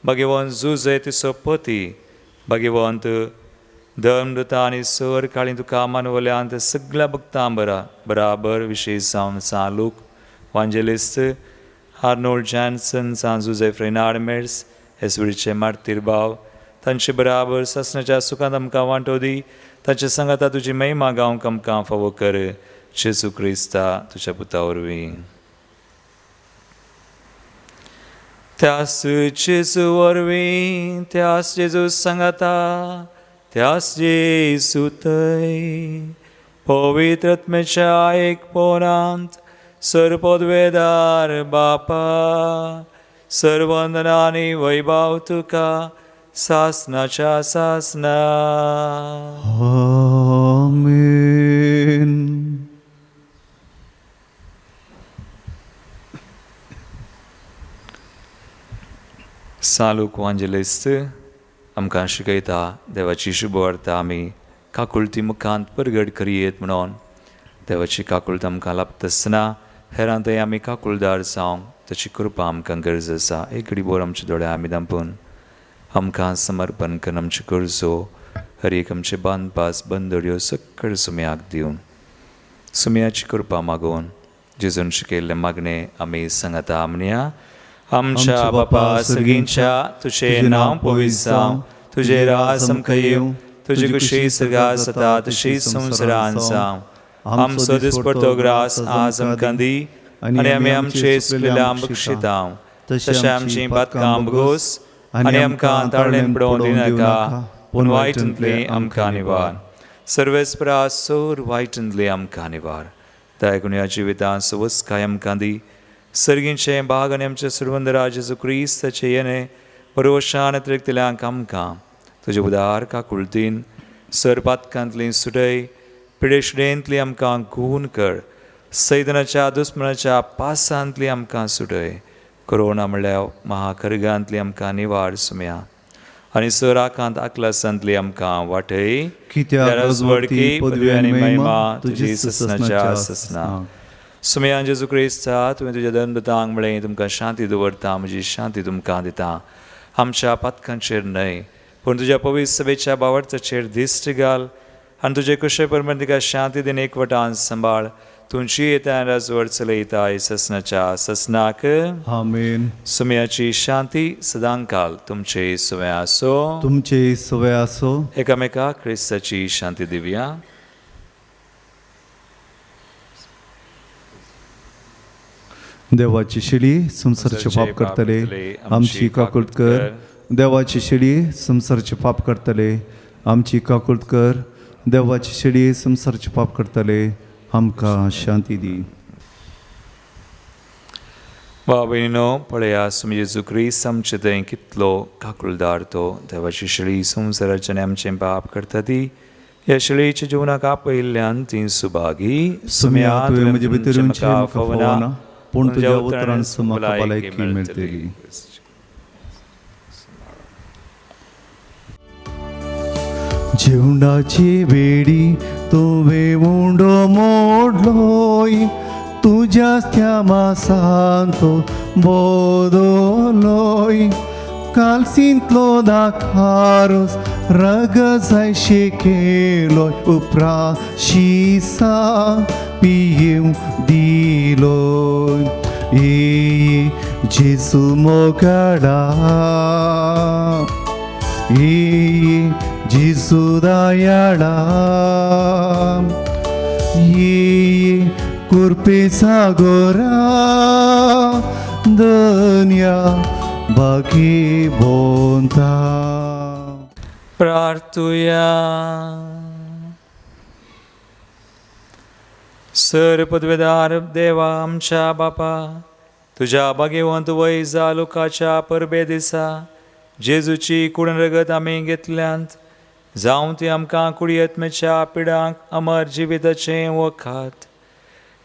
भगेवन जुजे तिचो पती भगेवंत धर्मदूता आनी सर काळी तुका मानवल्यांत सगळ्या भक्तां बराबर विशेश जावन सां लूक वांजेलिस्त आर्नोल्ड जॉन्सन, सां जुजे फ्रेनाड मेर्स, हेसुरीचे मार्तीर भाव तांचे बराबर सासणाच्या सुखांत आमकां वांटो दी. तांचे सांगाता तुजी महिमा गावंक आमकां फावो कर. जेजू क्रिस्ता तुज्या पुता वरवीं. त्यास जेजू वरवीं, त्यास जेजू सांगाता, त्यास जेजू थंय पवित्र आत्म्याच्या एकपणांत सर्वपदवेदार बापा सर्वंदना आनी वैभव तुका सासनाच्या सासना. आमेन. सालूक वांजेलिस्त आमकां शिकयता देवाची शुभवार्ता आमी काकुळती मुखांत परगट करयेत म्हणून. देवाची काकुळत आमकां लाभता आसतना हेरांतय आमी काकुळदार जावंक ताची कृपा आमकां गरज आसा. एक घडी भर आमचे दोळे आमी धांपून आमकां समर्पण करून आमच्यो गरजो हर एक आमचे बांदपास बंदड्यो सकळ सुम्याक दिवन सुम्याची कृपा मागोवन जेजून शिकयल्लें मागणें आमी सांगता. म्हणया, आमच्या बापा सर्गींच्या तुजें नांव पवित्र जावं, तुजें राज आमकां येवं, तुजी कुशी सर्गात जाता तशी संवसारांत जावं. आमचो दिसपडतो ग्रास आज आमकां दी आनी आमी आमचे चुकलेल्या बक्षिता तशें आमची पातकां भोगोस आनी आमकां ताळेन पडोवन दिनाका पूण वायटांतली आमकां निवार. सर्वेस्परा सोर वायटांतली आमकां निवार. दया जिवितांत सवस्काय आमकां दी. सर्गींचें भाग आनी आमचे सुरवंदरा जेजू क्रिस्ताचें येणें परोशान अतिरिक्तल्यांक आमकां तुजे उदार काकुळतीन सर पातकांतली सुटय पिडेशुडेंतली आमकां गूण कर. सैदनाच्या दुस्मनाच्या पासांतली आमकां सुटय. कोरोना म्हणल्यार महाखर्गांतली आमकां निवार सुम्या आनी सर आकांत आकलासांतली आमकां वाटय. कित्याक पदवी आनी महिमा तुजी ससनाच्या ससना. सुम्या जेजू क्रिस्ता तुवें तुज्या दंदतांक म्हळें तुमकां शांती दवरता म्हजी शांती तुमकां दिता. आमच्या पातकांचेर न्हय पूण तुज्या पवित्र सभेच्या बावडचाचेर दिश्ट घाल आनी तुजे कुशे प्रमाण तिका शांती दिन एकवटान सांबाळ. तुमची येता राजवट चलयताय ससनाच्या ससनाक. आमेन. सुम्याची शांती सदांकाल तुमचे सुवे आसो. तुमचे सुवे आसो. एकामेका क्रिस्ताची शांती दिवया. देवाची शिडी संवसारचे पाप करतले आमची काकुळट कर. देवाची शिडी संवसारचे पाप करतले आमची काकुळट कर. देवाची शिडी संवसारचे पाप करतले आमकां शांती दी. बाबीनो पळया सुमी जेजू क्रिस्त आमचे थंय कितलो काकुळदार तो. देवाची शिडी संवसाराचे आमचें पाप करता ती ह्या शिळेच्या जिवनाक आपयिल्ल्यान ती सुभागी. सुम्या तुवें म्हजे भितर म्हाका फावना पूण तुज्या उतरान म्हाका भलायकी मेळटली. जेवणाची वेडी तुवें उंडो मोडलोय तुज्या त्या मासान तो बोदोलोय. कालसींतलो दाखारोस रगजायशे केलोय उपराशिसा पियेवं दिलोय. ए जेजू मोगाडा ए जेजू दयाळा ए कुरपे सागोरा दन्या बाकी बोंता. प्रार्थुया. सर पदवेदार देवा आमच्या बापा तुज्या भाग्यवंत वय जालुकाच्या परबे दिसा जेजूची कुडण रगत आमी घेतल्यांत जावं ती आमकां कुडयत्मेच्या पिडांक अमर जिविताचें वखात.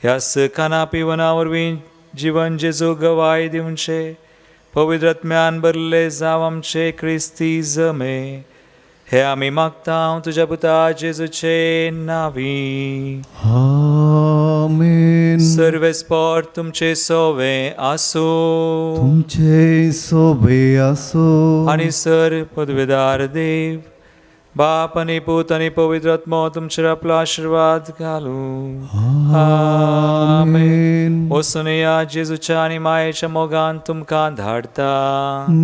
ह्या सखाना पिवना वरवीं जिवन जेजू गवाय दिवचे पवित्र आत्म्यान भरले जावं आमचे क्रिस्ती जमे. हे आमी मागता तुज्या पुता जेजूचे नावी. आमेन. सर्वेस्पोर तुमचे सोवे आसूं. तुमचे सोवे आसूं. आनी सर पदवेदार देव बाप आनी पूत आनी पवित्र आत्मो तुमचेर आपलो आशिर्वाद घालूं. आमेन. वचून या जेजूच्या आनी मायेच्या मोगान तुमकां धाडटा.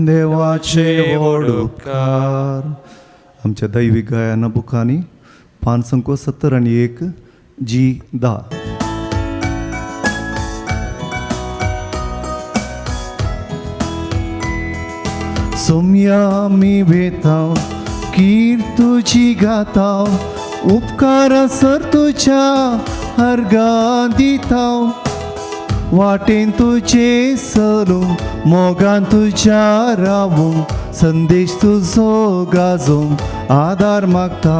देवाचे व्हड उपकार. आमच्या दैवीक गायना बुकांनी 570 आनी 1 जी 10. सोम्या मी वेताव कीर तुजी गाताव उपकार सर तुज्या अर्गां दिताव. वाटेन तुजे सरूं मोगान तुज्या रावूं संदेश तुजो गाजोवंक आदार मागता.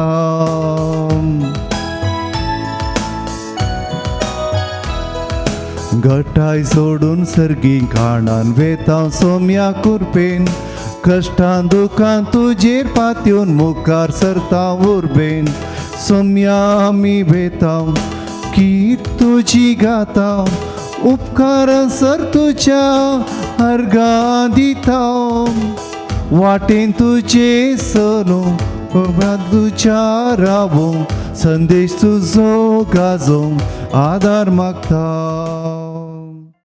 गटाय सोडून सर्गी काणान वेता सोम्या कुरपेन कश्टान दुखान तुजेर पातयेवन मुखार सरता उर्बेन. सोम्या आमी वेता कीर तुजी गाता उपकार सर तुज्या अर्गां दिता. वाटेन तुजे सरूं तुज्या रावूं संदेश तुजो गाजोवंक आदार मागता.